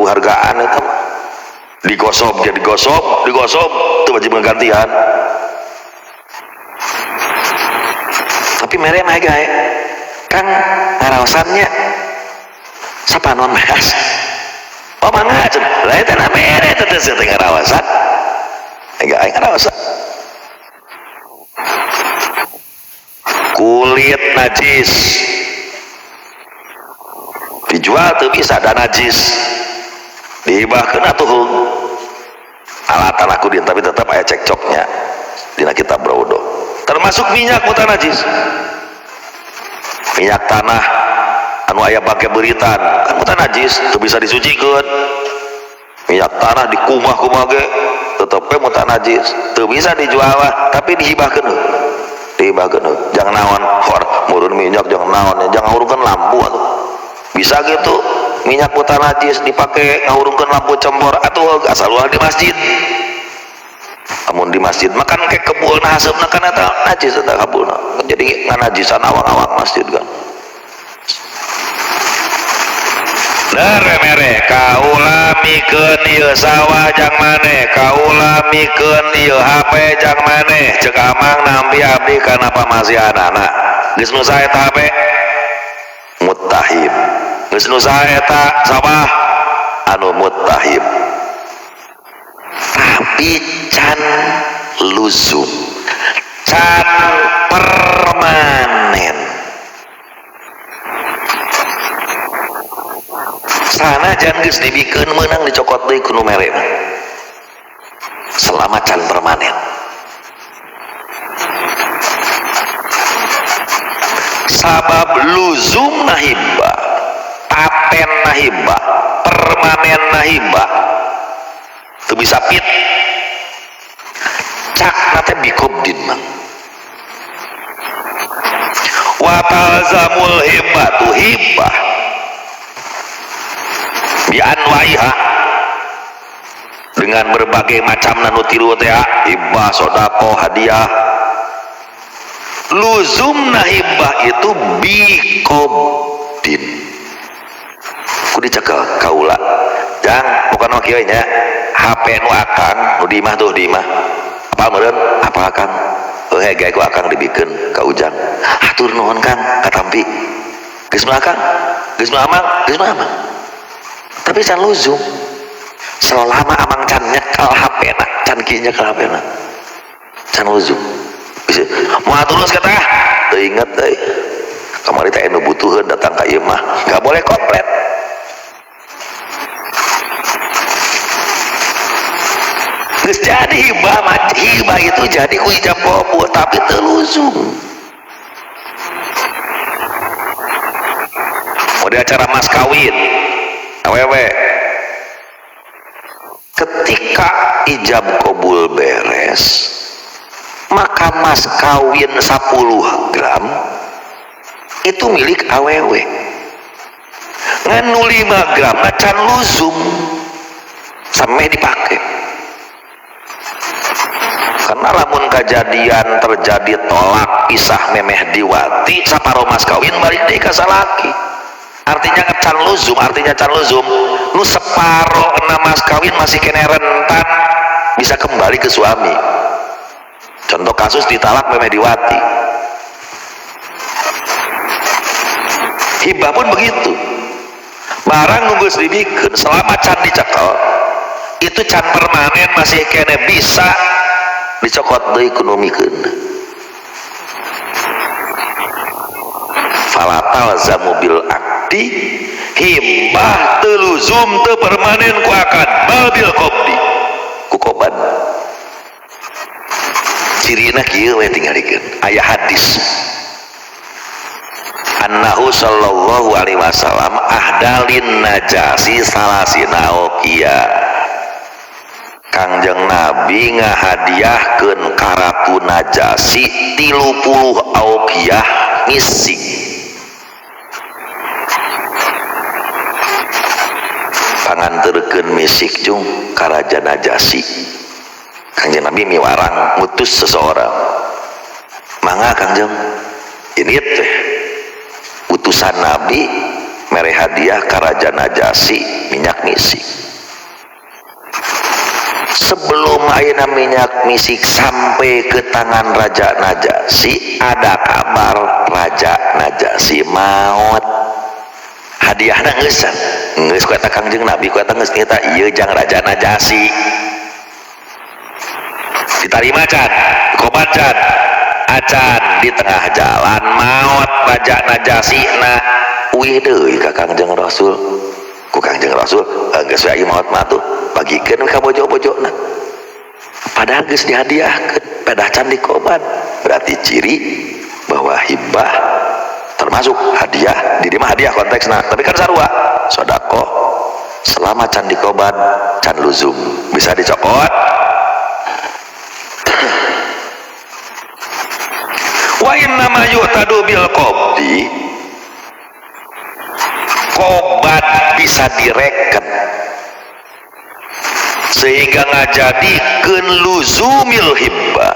hargaan itu digosok jadi digosok digosok itu wajib penggantian. Tapi mere mah gae kang ngaraosannya sapanon mas oh mangga cenah lah eta na mere teh teh ngaraosan gae ngaraosan. Kulit najis dijual teu bisa da najis dihibahkeun atuh alatan aku din tapi tetap aya cekcoknya dina kitab Raudhah. Termasuk minyak mutanajis, minyak tanah anu aya bangke beuritan kan mutanajis teu bisa disucikeun. Minyak tanah dikumah-kumah ge tetep we mutanajis teu bisa dijual tapi dihibahkeun dihibahkeun. Jangan naon hor murun minyak jangan naon jangan ngurungkeun lampu atuh bisa gitu. Minyak mutanajis dipakai ngahurungkeun lampu cembor atuh asal ulah di masjid. Amun di masjid makan ke kebulna haseupna kan eta najis eta kabulna. Jadi nganajisan awang-awang masjid kan. Dere mere kaula mikeun ieu sawah jang maneh, kaula mikeun ieu HP jang maneh, ceuk amang nampi abdi kana pamasihanana. Geus nu saha eta HP? Muttahim. Geus nu saha eta sawah? Anu muttahim. Tapi can luzum, can permanen. Sanajan geus dibikeun meunang dicokot deui ku nu mere selama can permanen. Sabab luzum nahibah, paten nahibah, permanen nahibah teu bisa pit cak nate bikobdin mang. Wa talzamul hibatu hibah bi anwaiha dengan berbagai macam nanu tilu teh hibah, sodako, hadiah. Luzum nahibah itu bikobdin ku dicekel kaula jang bukan mah kieu nya HP nu akang nu di imah tuh di imah apal meureun apa akang heuh gae ku akang dibikeun ka ujang hatur nuhun kang katampi geus mah akang geus mah amang geus mah amang tapi can luzum selama amang can nyekel HP na can kieu nyekel HP na can luzum mau terus kata teu inget deui kamari teh anu butuheun datang ka ieu mah enggak boleh komplit. Geus jadi hibah, hibah itu jadi ku ijab qabul tapi teu luzum. Mau di acara mas kawin awewe, ketika ijab qabul beres maka mas kawin 10 gram itu milik awewe, ngan 5 gram can luzum sampai dipakai. Karena lamun kejadian terjadi tolak pisah memeh diwati saparo mas kawin balik deui ka salaki, artinya can luzum, artinya can luzum nu separo na mas kawin masih kene rentan bisa kembali ke suami. Contoh kasus ditalak memeh diwati, hibah pun begitu, barang nunggu dibikeun selama can dicekel itu can permanen masih kene bisa dicokot deui ku nu mikeun. Falatal zamu bil akdi, hibah teu luzum teu permanen ku akad bal bil qabdi ku koban. Cirina kieu we tingalikeun aya hadis annahu sallallahu alaihi wasallam ahdalin najasi salasina okia. Kangjeng Nabi ngahadiahkeun ka Ratu Najasi 30 auqiyah misik. Panganterkeun misik jung ka Raja Najasi. Kangjeng Nabi miwarang ngutus seseorang. Mangga Kangjeng, ini teh utusan Nabi mere hadiah ka Raja Najasi minyak misik. Sebelum ayeuna minyak misik sampai ke tangan Raja Najasi, ada kabar Raja Najasi maut. Hadiahna ngeusan, geus ku eta Kangjeng Nabi ku eta geus nyata ieu jang Raja Najasi. Ditarima can, kobat can, acan di tengah jalan maut Raja Najasi na uih deui ka Kangjeng Rasul. Ku Kangjeng Rasul geus we ieu maut mah tuh bagikeun ka bojo-bojona. Padahal geus dihadiahkeun, pedah can dikoban. Berarti ciri bahwa hibah termasuk hadiah, di dieu mah hadiah konteksna, tapi kan sarua sedekah selama can dikoban can luzum bisa dicokot. Wa inna ma yu'tadu bil qabdi, kobat bisa direken sehingga ngajadikeun luzumil hibah.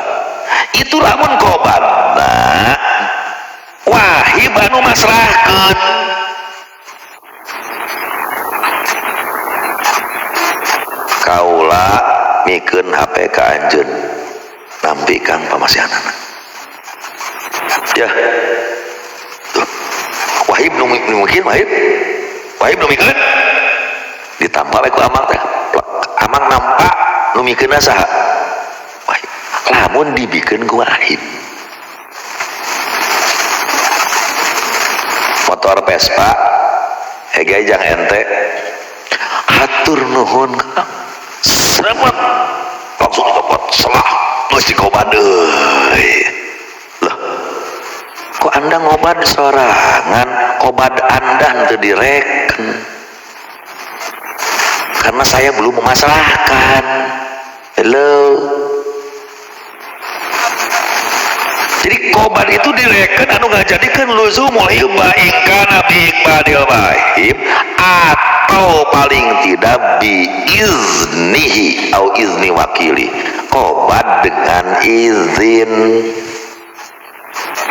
Itu lamun kobatna wahib anu masrahkeun. Kaula mikeun HP ka anjeun nampi Kang pamasihanana. Ya. Tuh. Wahib nu mungkin wahib. Wahib nu mikeun ditambah we ku amang teh. Amang nampak nu mikeunna saha? Wahib. Lamun dibikeun ku wahib. Motor Vespa hege jang ente hatur nuhun Kang. Selamat langsung dicopot selah geus dikoban deui. Loh, kok anda ngobat sorangan, kobat anda henteu direken karena saya belum memasalahkan. Hello. Jadi kobat itu direken anu ngajadikeun luzumul hibah ingkana bi iqbadil wahib atau paling tidak bi iznihi au izni wakili. Kobat dengan izin.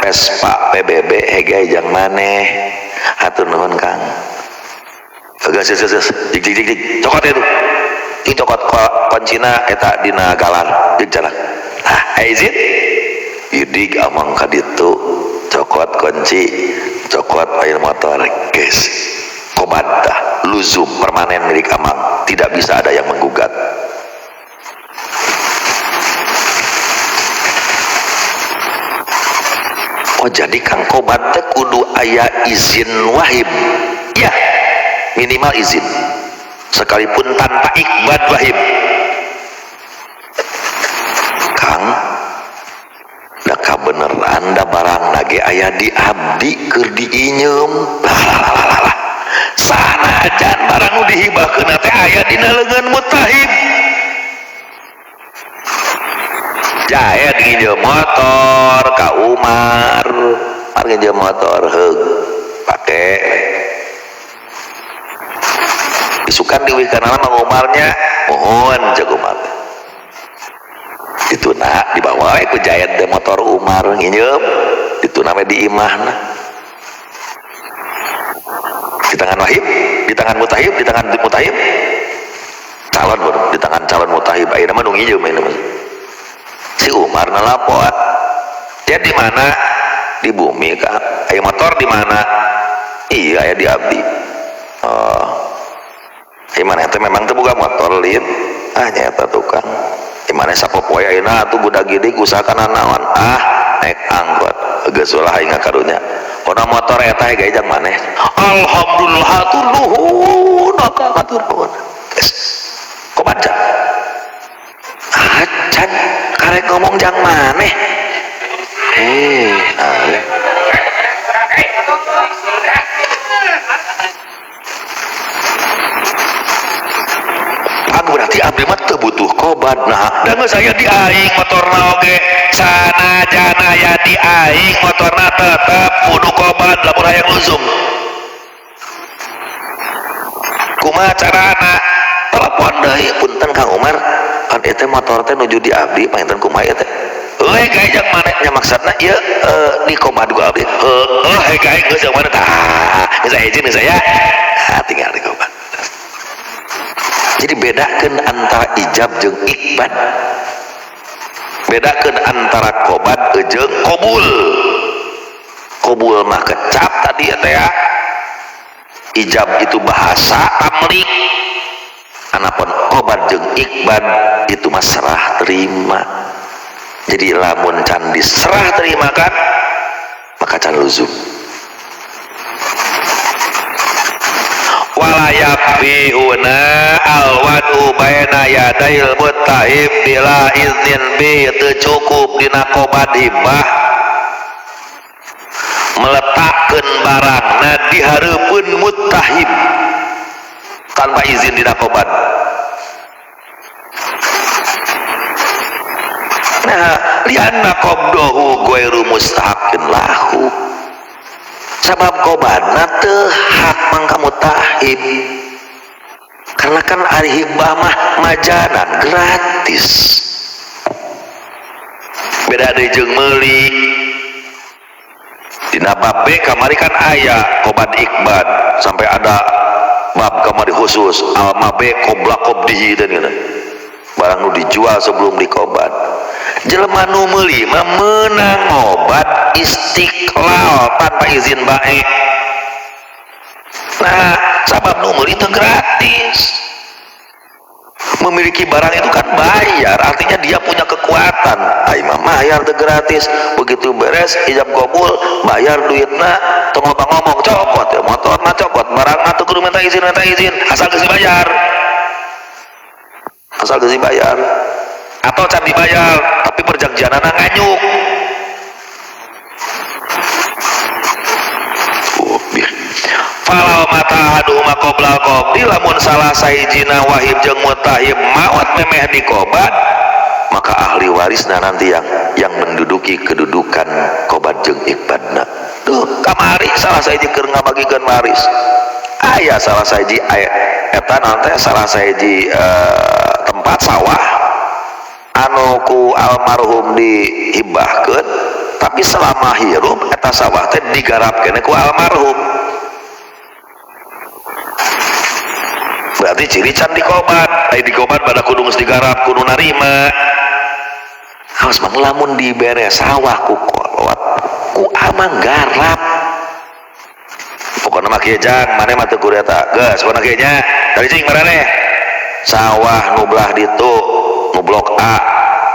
Vespa PBB hege jang maneh hatur nuhun Kang. Geus geus geus jig jig jig cokot itu. Jig cokot kuncina eta dina galar jig jalan. Nah, izin idig amang ka ditu cokot kunci cokot air motor geus kobat dah luzum permanen milik amang, tidak bisa ada yang menggugat. Oh jadi Kang kobat teh kudu aya izin wahib ya, minimal izin sekalipun tanpa ikbad wahib. Kang da kabeneran da barang nage aya di abdi keur diinyeum. Lah sanajan barang nu dihibahkeun teh aya dina leungeun mutahib. Jaya nginjeum motor ka Umar, Umar nginjeum motor heug pake. Isukan diwihkeunana Mang Umarnya, mohon cek Umar. Dituna dibawa ku Jayat de motor Umar nginjeum, dituna we di imahna. Di tangan wahib, di tangan mutahib, di tangan mutahib. Calon di tangan calon mutahib ayeuna mah nu nginjeum ayeuna mah. Si Umar nelapon. Dia di mana? Di bumi kah? Aya motor di mana? Iya, aya di abdi. Oh. Aya mana teh memang teu boga motor lin. Ah nyaeta tukang. Di mana sapopoe ayeuna atuh budak gede usahakan naon? Ah, naik angkot. Geus ulah aing karunya. Kono motor eta ge jang maneh. Alhamdulillah hatur nuhun, hatur nuhun. Geus. Kobaca. Acan karek ngomong jang maneh. Aku berarti abdi mah teu butuh kobat. Nah, da geus aya di aing motorna oge. Sanajana aya di aing motorna tetep kudu kobat lamun hayang luzum. Kumaha carana? Telepon deui punten Kang Umar. Pan ieu teh motor teh nuju di abdi panginten kumaha ieu teh? Heuh gae jang maneh nya maksudna ieu di kobat ku abdi. Heuh gae geus jang maneh tah. Geus aya izin geus aya. Ah tinggal di kobat. Jadi bedakeun antara ijab jeung ikbad. Bedakeun antara kobat jeung kobul. Kobul mah kecap tadi ya teh ya. Ijab itu bahasa tamlik. Anapun kobat jeung ikbad itu mah serah terima. Jadi lamun can diserah terima kan maka can luzum. Wala yabihuna alwadu baina yadail muttahib bila iznin bi teu cukup dina kobat hibah meletakkeun barangna di hareupeun muttahib tanpa izin dina kobat. Nah, lianna qabdahu ghairu mustahaqqin lahu. Sabab kobatna teu hak mangka mutahib. Karena kan ari hibah mah majanan gratis. Beda deui jeung meuli. Dina bab B kamari kan aya kobat ikbad sampai ada bab kamari khusus al mabe qobla qabdihi dan gitu. Barang nu dijual sebelum dikobat. Jelema nu meuli mah meunang ngobat istiqlal tanpa izin bae. Nah, sabab nu meuli itu gratis. Memiliki barang itu kan bayar, artinya dia punya kekuatan. Ai mah bayar teu gratis. Begitu beres ijab kabul, bayar duitna, tong loba ngomong copot ya motor mah copot, barang mah teu kudu minta izin, asal geus dibayar. Asal geus dibayar. Atau can dibayar, tapi perjanjianana nganyuk. Falau mata aduhuma qoblal qabdi lamun salah sahijina wahib jeung mutahib maot memeh dikobat, maka ahli warisna nanti yang menduduki kedudukan kobat jeung ikbadna. Tuh kamari salah sahiji keur ngabagikeun waris. Aya salah sahiji aya eta naon teh salah sahiji tempat sawah anu ku almarhum dihibahkeun, tapi selama hirup eta sawah teh digarap keneh ku almarhum. Berarti ciri can dikobat, ai dikobat pada kudu geus digarap kudu narima. Harus mah lamun dibere sawah ku kolot ku amang garap. Pokona mah kieu jang, maneh mah teu kudu eta. Geus pokona kieu nya. Tadi cing maraneh. Sawah nu belah ditu, nu blok A,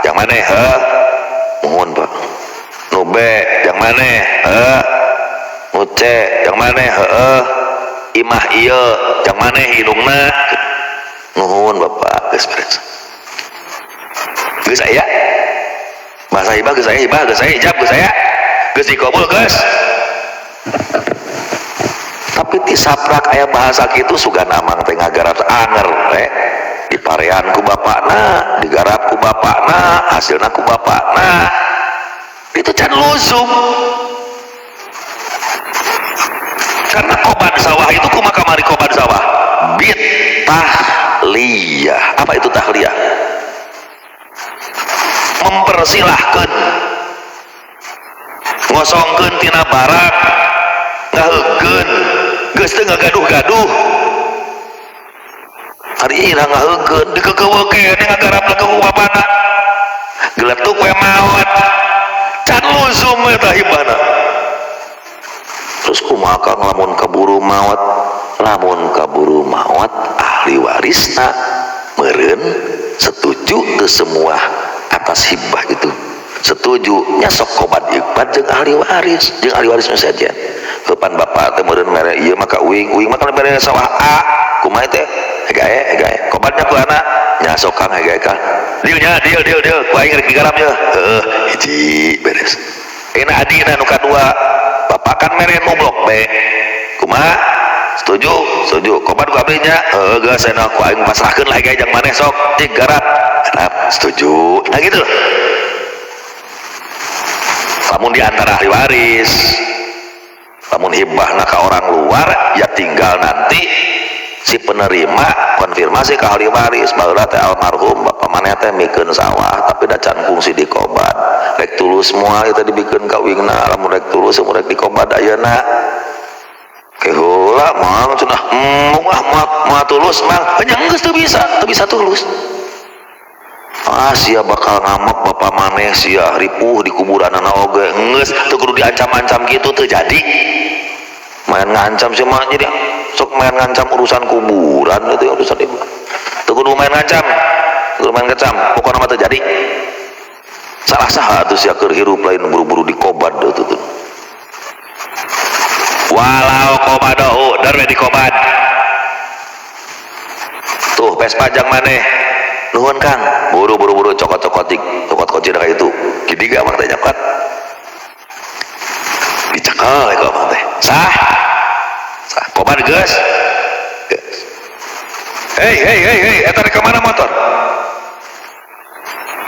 jang maneh heuh. Muhun Pak. Nu B jang maneh heuh. Nu C jang maneh heuh. Imah ieu jang maneh indungna. Nuhun Bapak, geus beres. Geus aya. Bahasa hibah geus aya, hibah geus aya, ijab geus aya, geus dikabul geus. Tapi ti saprak aya bahasa kitu sugan amang teh ngagarap anger we. Diparean ku bapakna, digarap ku bapakna, hasilna ku bapakna. Itu can luzum. Karena koban sawah itu kumaha kamari koban sawah? Bit tahliyah. Apa itu tahliyah? Mempersilahkan, ngosongkeun tina barang, ngaheukeun, geus teu ngagaduh-gaduh. Hari ieu ngaheukeun, dikekeuweuk keneh ngagarap ku bapana. Geletuk we maot. Can luzum eta hibahna. Terus kumaha Kang lamun kaburu maot? Lamun kaburu maot ahli warisna meureun setuju ke semua atas hibah itu. Setuju nya sok kobat ikhbat jeung ahli waris, jeung ahli waris nu saja. Heupan bapak teh meureun mere ieu mah ka uing, uing mah kana mere sawah A. Kumaha teh? Hegae, hegae. Kobatnya ku anak nya sok Kang hegae ka. Deal nya, deal deal deal. Ku aing rek digarap nya. Heueuh, hiji beres. Enak adina nu kadua. Bapak kan mere nu blok B. Kumaha? Setuju? Setuju. Kobat ku abdi nya? Heueuh geus cenah ku aing pasrahkeun lah hegae jang maneh sok. Cik garap. Garap. Setuju. Nah gitu. Lamun di antara ahli waris, lamun hibahna ka orang luar ya tinggal nanti si penerima konfirmasi ke ahli waris baheula teh almarhum bapak maneh teh mikeun sawah tapi da can fungsi dikobat rek tulus moal eta dibikeun ka uingna lamun rek tulus mun rek dikobat ayeuna keheula mang cenah embung ah moal tulus mang nya geus teu bisa tulus. Ah sia bakal ngamek bapak maneh sia ripuh di kuburanana oge geus teu kudu diancam-ancam kitu teu jadi main ngancam sih mah jadi sok main ngancam urusan kuburan itu urusan ibu teu kudu main ngancam, kudu main ngancam pokona mah teu jadi salah saha atuh sia keur hirup lain buru-buru dikobat atuh tuh. Walau kobadahu dar we dikobat tuh Vespa jang maneh nuhun Kang buru-buru buru cokot-cokot dik cokot kunci dah itu gini gak amang teh nyokot dicekel ya amang teh sah sah kobat geus geus. Hei hei hei hei eta rek ka mana motor?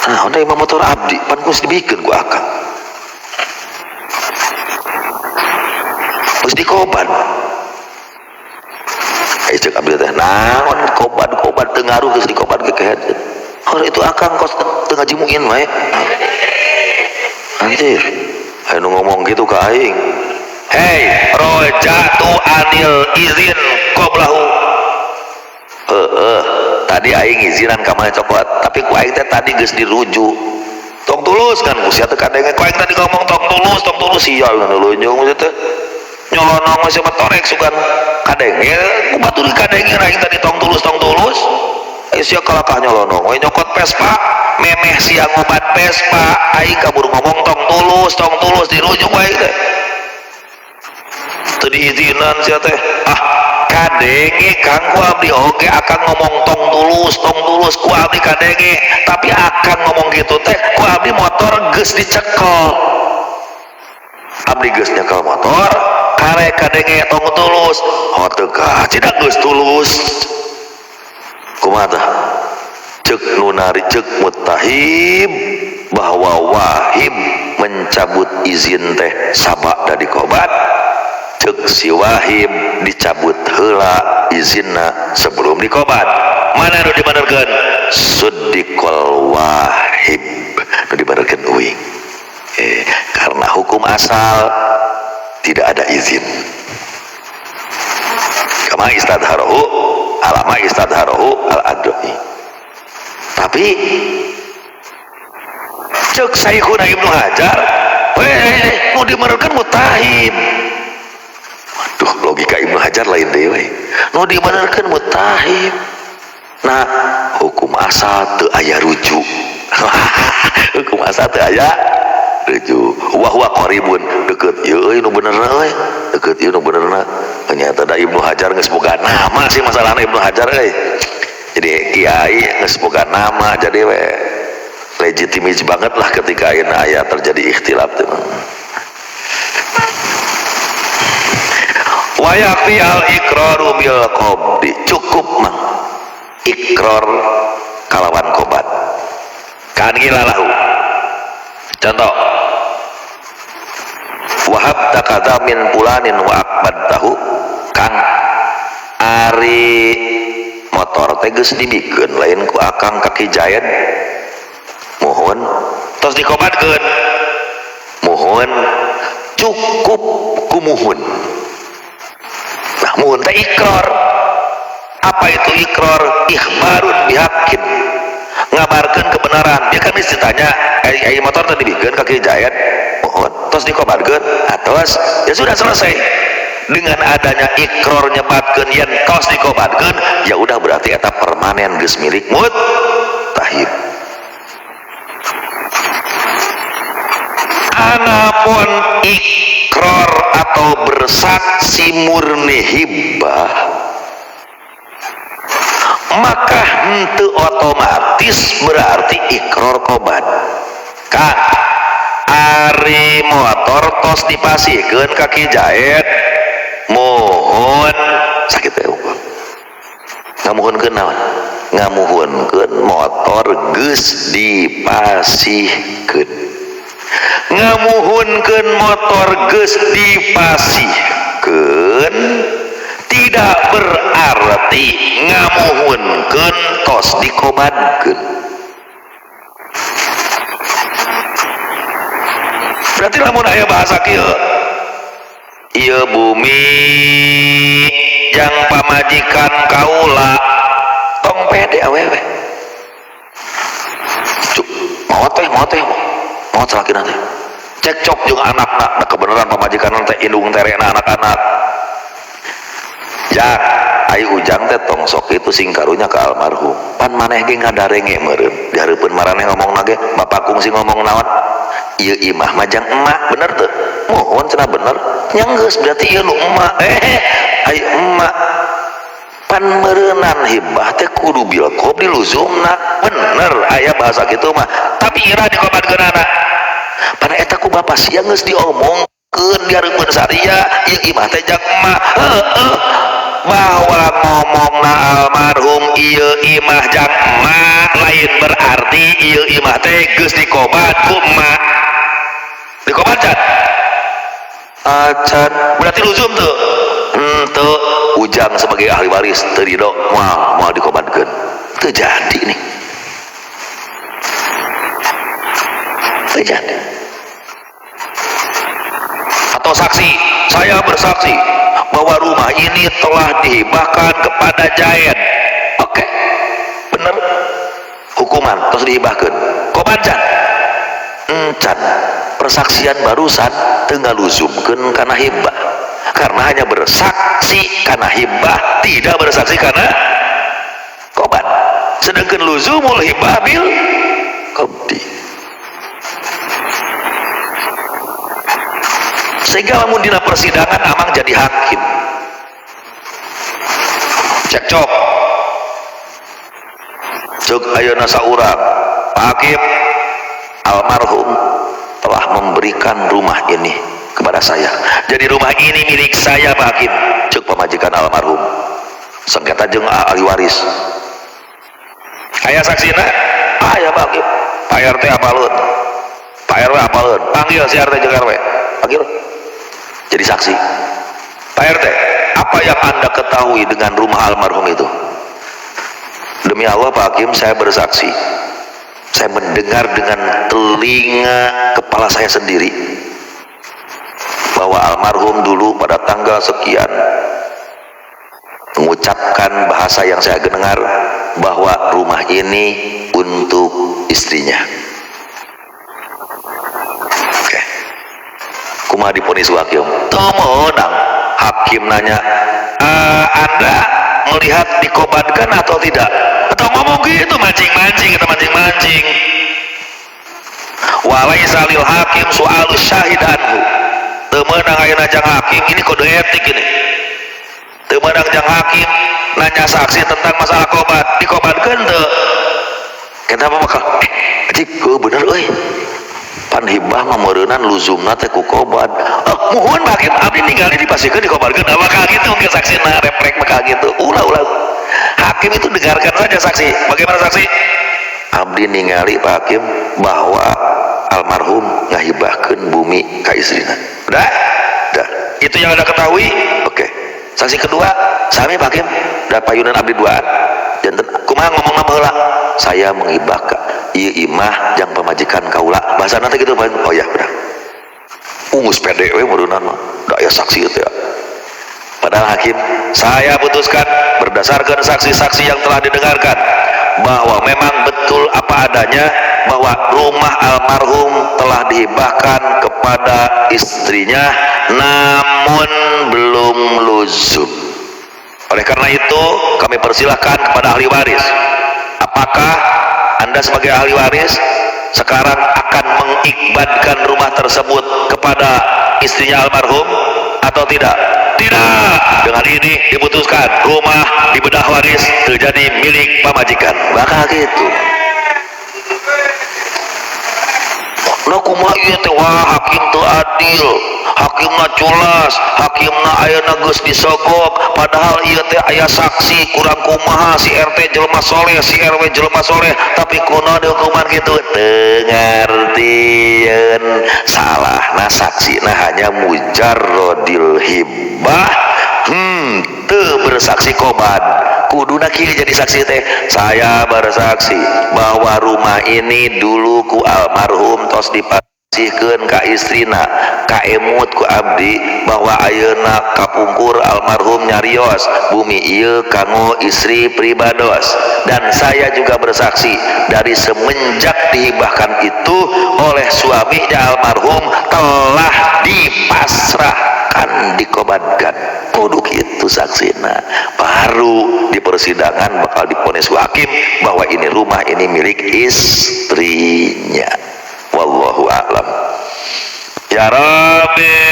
Nah udah imah motor abdi pan geus dibikeun ku akang geus dikobat. Cek abdi teh naon kobat-kobat teu ngaruh geus dikobat ge kehed. Oh itu akang kos teu ngajimuin wae. Anjir, aya nu ngomong gitu ka aing. Hei, rojatu anil izin qoblahu. Heeh, tadi aing izinan ka maneh cokot, tapi ku aing teh tadi geus dirujuk. Tong tulus kan ku sia teh kadenge ku aing tadi ngomong tong tulus sia nu leunyeung teh. Nyolonong mah sia torek sugan kadenge ku batur kadenge aing tadi tong tulus sia kalakah nyolonong we nyokot Vespa memeh sia ngobat Vespa aing kabur ngomong tong tulus dirujuk wae teh teu diizinan sia teh. Ah kadenge Kang ku abdi oge akang ngomong tong tulus ku abdi kadenge tapi akang ngomong gitu teh ku abdi motor geus dicekel abdi geus nyekel motor kare kadenge tong tulus oh teu ka cida geus tulus kumaha tah ceuk nu nari ceuk mutahib bahwa wahib mencabut izin teh sabak da dikobat ceuk si wahib dicabut heula izinna sebelum dikobat mana nu dibenerkeun suddiqal wahib nu dibenerkeun uing karena hukum asal tidak ada izin kama istadharohu alama istadharohu al-adoi. Tapi cek Syekhuna Ibnu Hajar mau dimenerkan mutahib. Waduh logika Ibnu Hajar lain deui we. Nu dimenerkan mutahib. Nah hukum asal teu aya rujuk. Hukum asal teu aya rujuk. Wa huwa qaribun deket ieu euy nu benerna euy. Deket ieu nu benerna. Ternyata da Ibnu Hajar geus boga nama sih masalahna Ibnu Hajar euy. Jadi kiai geus boga nama jadi we Legitimis banget lah ketika ayeuna aya terjadi ikhtilaf teh. Wa yakfi al iqraru bil qabdi, cukup mang ikrar kalawan kobat. Kan lahu. Contoh, wahab takadha min pulanin wa akbad tahu, kang ari motor teh geus dibikeun lain ku akang kaki jayan, mohon tos dikobatkeun, mohon cukup ku muhun. Nah, muhun teh ikrar. Apa itu ikrar? Ikhbarun bihaqqin, ngabarkeun kebenaran. Dia kan mesti ditanya, ai motor teh dibikeun kaki jayan, mohon tos dikobarkeun, atos ya sudah selesai. Dengan adanya ikrar nyebatkeun yen tos dikobarkeun, ya udah berarti eta permanen geus milik muttahib. Anapun ikrar atau bersaksi murni hibah, maka henteu otomatis berarti ikrar kobat. Kang, ari motor tos dipasihkeun ka Ki Jaed, mohon sakit teh unggul. Ngamuhunkeun naon? Ngamuhunkeun motor geus dipasihkeun. Ngamuhunkeun motor geus dipasihkeun tidak berarti ngamuhunkeun tos dikobatkeun. Berarti lamun aya bahasa kieu, ieu bumi jang pamajikan kaula, tong pede awewe. Cuk, maot teh, maot teh, maot salakina teh. Cekcok jeung anakna, da kebenaran pamajikan teh indung terena anak-anak. Jang, ai ujang teh tong sok itu sing karunya ka almarhum. Pan maneh ge ngadarenge meureun, di hareupeun maraneh ngomongna ge, bapak kungsi ngomong naon? Ieu imah mah jang emak, bener teu? Mohon cenah bener. Nya geus berarti ieu nu emak. Ai emak pan meureunan hibah teh kudu bil qabdi luzumna. Bener aya bahasa kitu mah, tapi ira dikobatkeunana. Pan eta ku bapak sia geus diomongkeun di hareupeun saria, ieu imah teh jang emak. Heueuh. Bahwa ngomongna almarhum ieu imah jang emak lain berarti ieu imah teh geus dikobat ku emak. Dikobat can? Acan. Berarti luzum teu? Henteu. Ujang sebagai ahli waris teu ridho moal moal dikobatkeun. Teu jadi nih. Teu jadi. Atau saksi, saya bersaksi bahwa rumah ini telah dihibahkan kepada Jaen. Oke, bener. Hukuman terus dihibahkan. Kobat can? Encan. Persaksian barusan teu ngaluzumkeun kana hibah. Karena hanya bersaksi kana hibah, tidak bersaksi kana kobat. Sedangkan luzumul hibah bil qabdi. Sehingga lamun dina persidangan amang jadi hakim. Cekcok. Cek ayeuna saurang, Pak Hakim, almarhum telah memberikan rumah ini kepada saya. Jadi rumah ini milik saya, Pak Hakim. Cek pamajikan almarhum. Sengketa jeung ahli waris. Aya saksina? Aya, Pak Hakim. Pak RT apaleun? Pak RW apaleun? Panggil si RT jeung RW. Panggil. Jadi saksi. Pak RT, apa yang Anda ketahui dengan rumah almarhum itu? Demi Allah Pak Hakim, saya bersaksi. Saya mendengar dengan telinga kepala saya sendiri bahwa almarhum dulu pada tanggal sekian mengucapkan bahasa yang saya dengar bahwa rumah ini untuk istrinya. Oke. Kumaha diponis hakim? Teu meunang. Hakim nanya, Anda melihat dikobatkan atau tidak? Atau ngomong gitu mancing-mancing, kita mancing-mancing. Walaisa lil hakim soalus syahid anhu. Teu meunang ayeuna jang hakim, ini kode etik ini. Teu meunang jang hakim nanya saksi tentang masalah kobat, dikobatkeun teu? Eta mah bakal ajib heuh bener euy. Pan hibah mah meureunan luzumna teh ku qobad. Oh, muhun Pak Hakim abdi ningali dipasihkeun dikobarkeun. Nah, bakal gitu ke saksina refleks bakal gitu. Ulah-ulah. Hakim itu dengarkan saja saksi. Bagaimana saksi? Abdi ningali Pak Hakim bahwa almarhum ngahibahkeun bumi ka istrina. Udah? Udah. Itu yang Anda ketahui? Oke. Saksi kedua, sami Pak Hakim, da payunan abdi duaan. Janten kumaha ngomongna baheula? Saya menghibahkan ieu imah jang pamajikan kaula. Bahasa nanti gitu Pak. Oh ya, udah. Ungus pede we meureunnan mah. Da aya saksi itu ya. Padahal hakim, saya putuskan berdasarkan saksi-saksi yang telah didengarkan bahwa memang betul apa adanya bahwa rumah almarhum telah dihibahkan kepada istrinya namun belum luzum. Oleh karena itu kami persilahkan kepada ahli waris, apakah Anda sebagai ahli waris sekarang akan mengikbadkan rumah tersebut kepada istrinya almarhum atau tidak? Tidak. Dengan ini diputuskan rumah di bedah waris terjadi milik pamajikan. Bakal gitu. Nah kumaha ieu teh, wah hakim teu adil, hakimna culas, hakimna ayeuna geus disogok, padahal ieu teh aya saksi kurang kumaha, si RT jelema soleh, si RW jelema soleh, tapi kuno dihukuman gitu. Teu ngartieun salahna saksina hanya mujarrodil hibah, teu bersaksi koban. Kuduna kieu jadi saksi teh, saya bersaksi bahwa rumah ini dulu ku almarhum tos dipasihkeun ka istrina, ka emut ku abdi bahwa ayeuna kapungkur almarhum nyarios bumi ieu kanggo istri pribados, dan saya juga bersaksi dari semenjak dihibahkan itu oleh suaminya almarhum telah dipasrahkan, dikobatkan. Kudu kitu saksina, baru di persidangan bakal diponis hakim bahwa ini rumah ini milik istrinya. Wallahu a'lam. Ya Rabbi.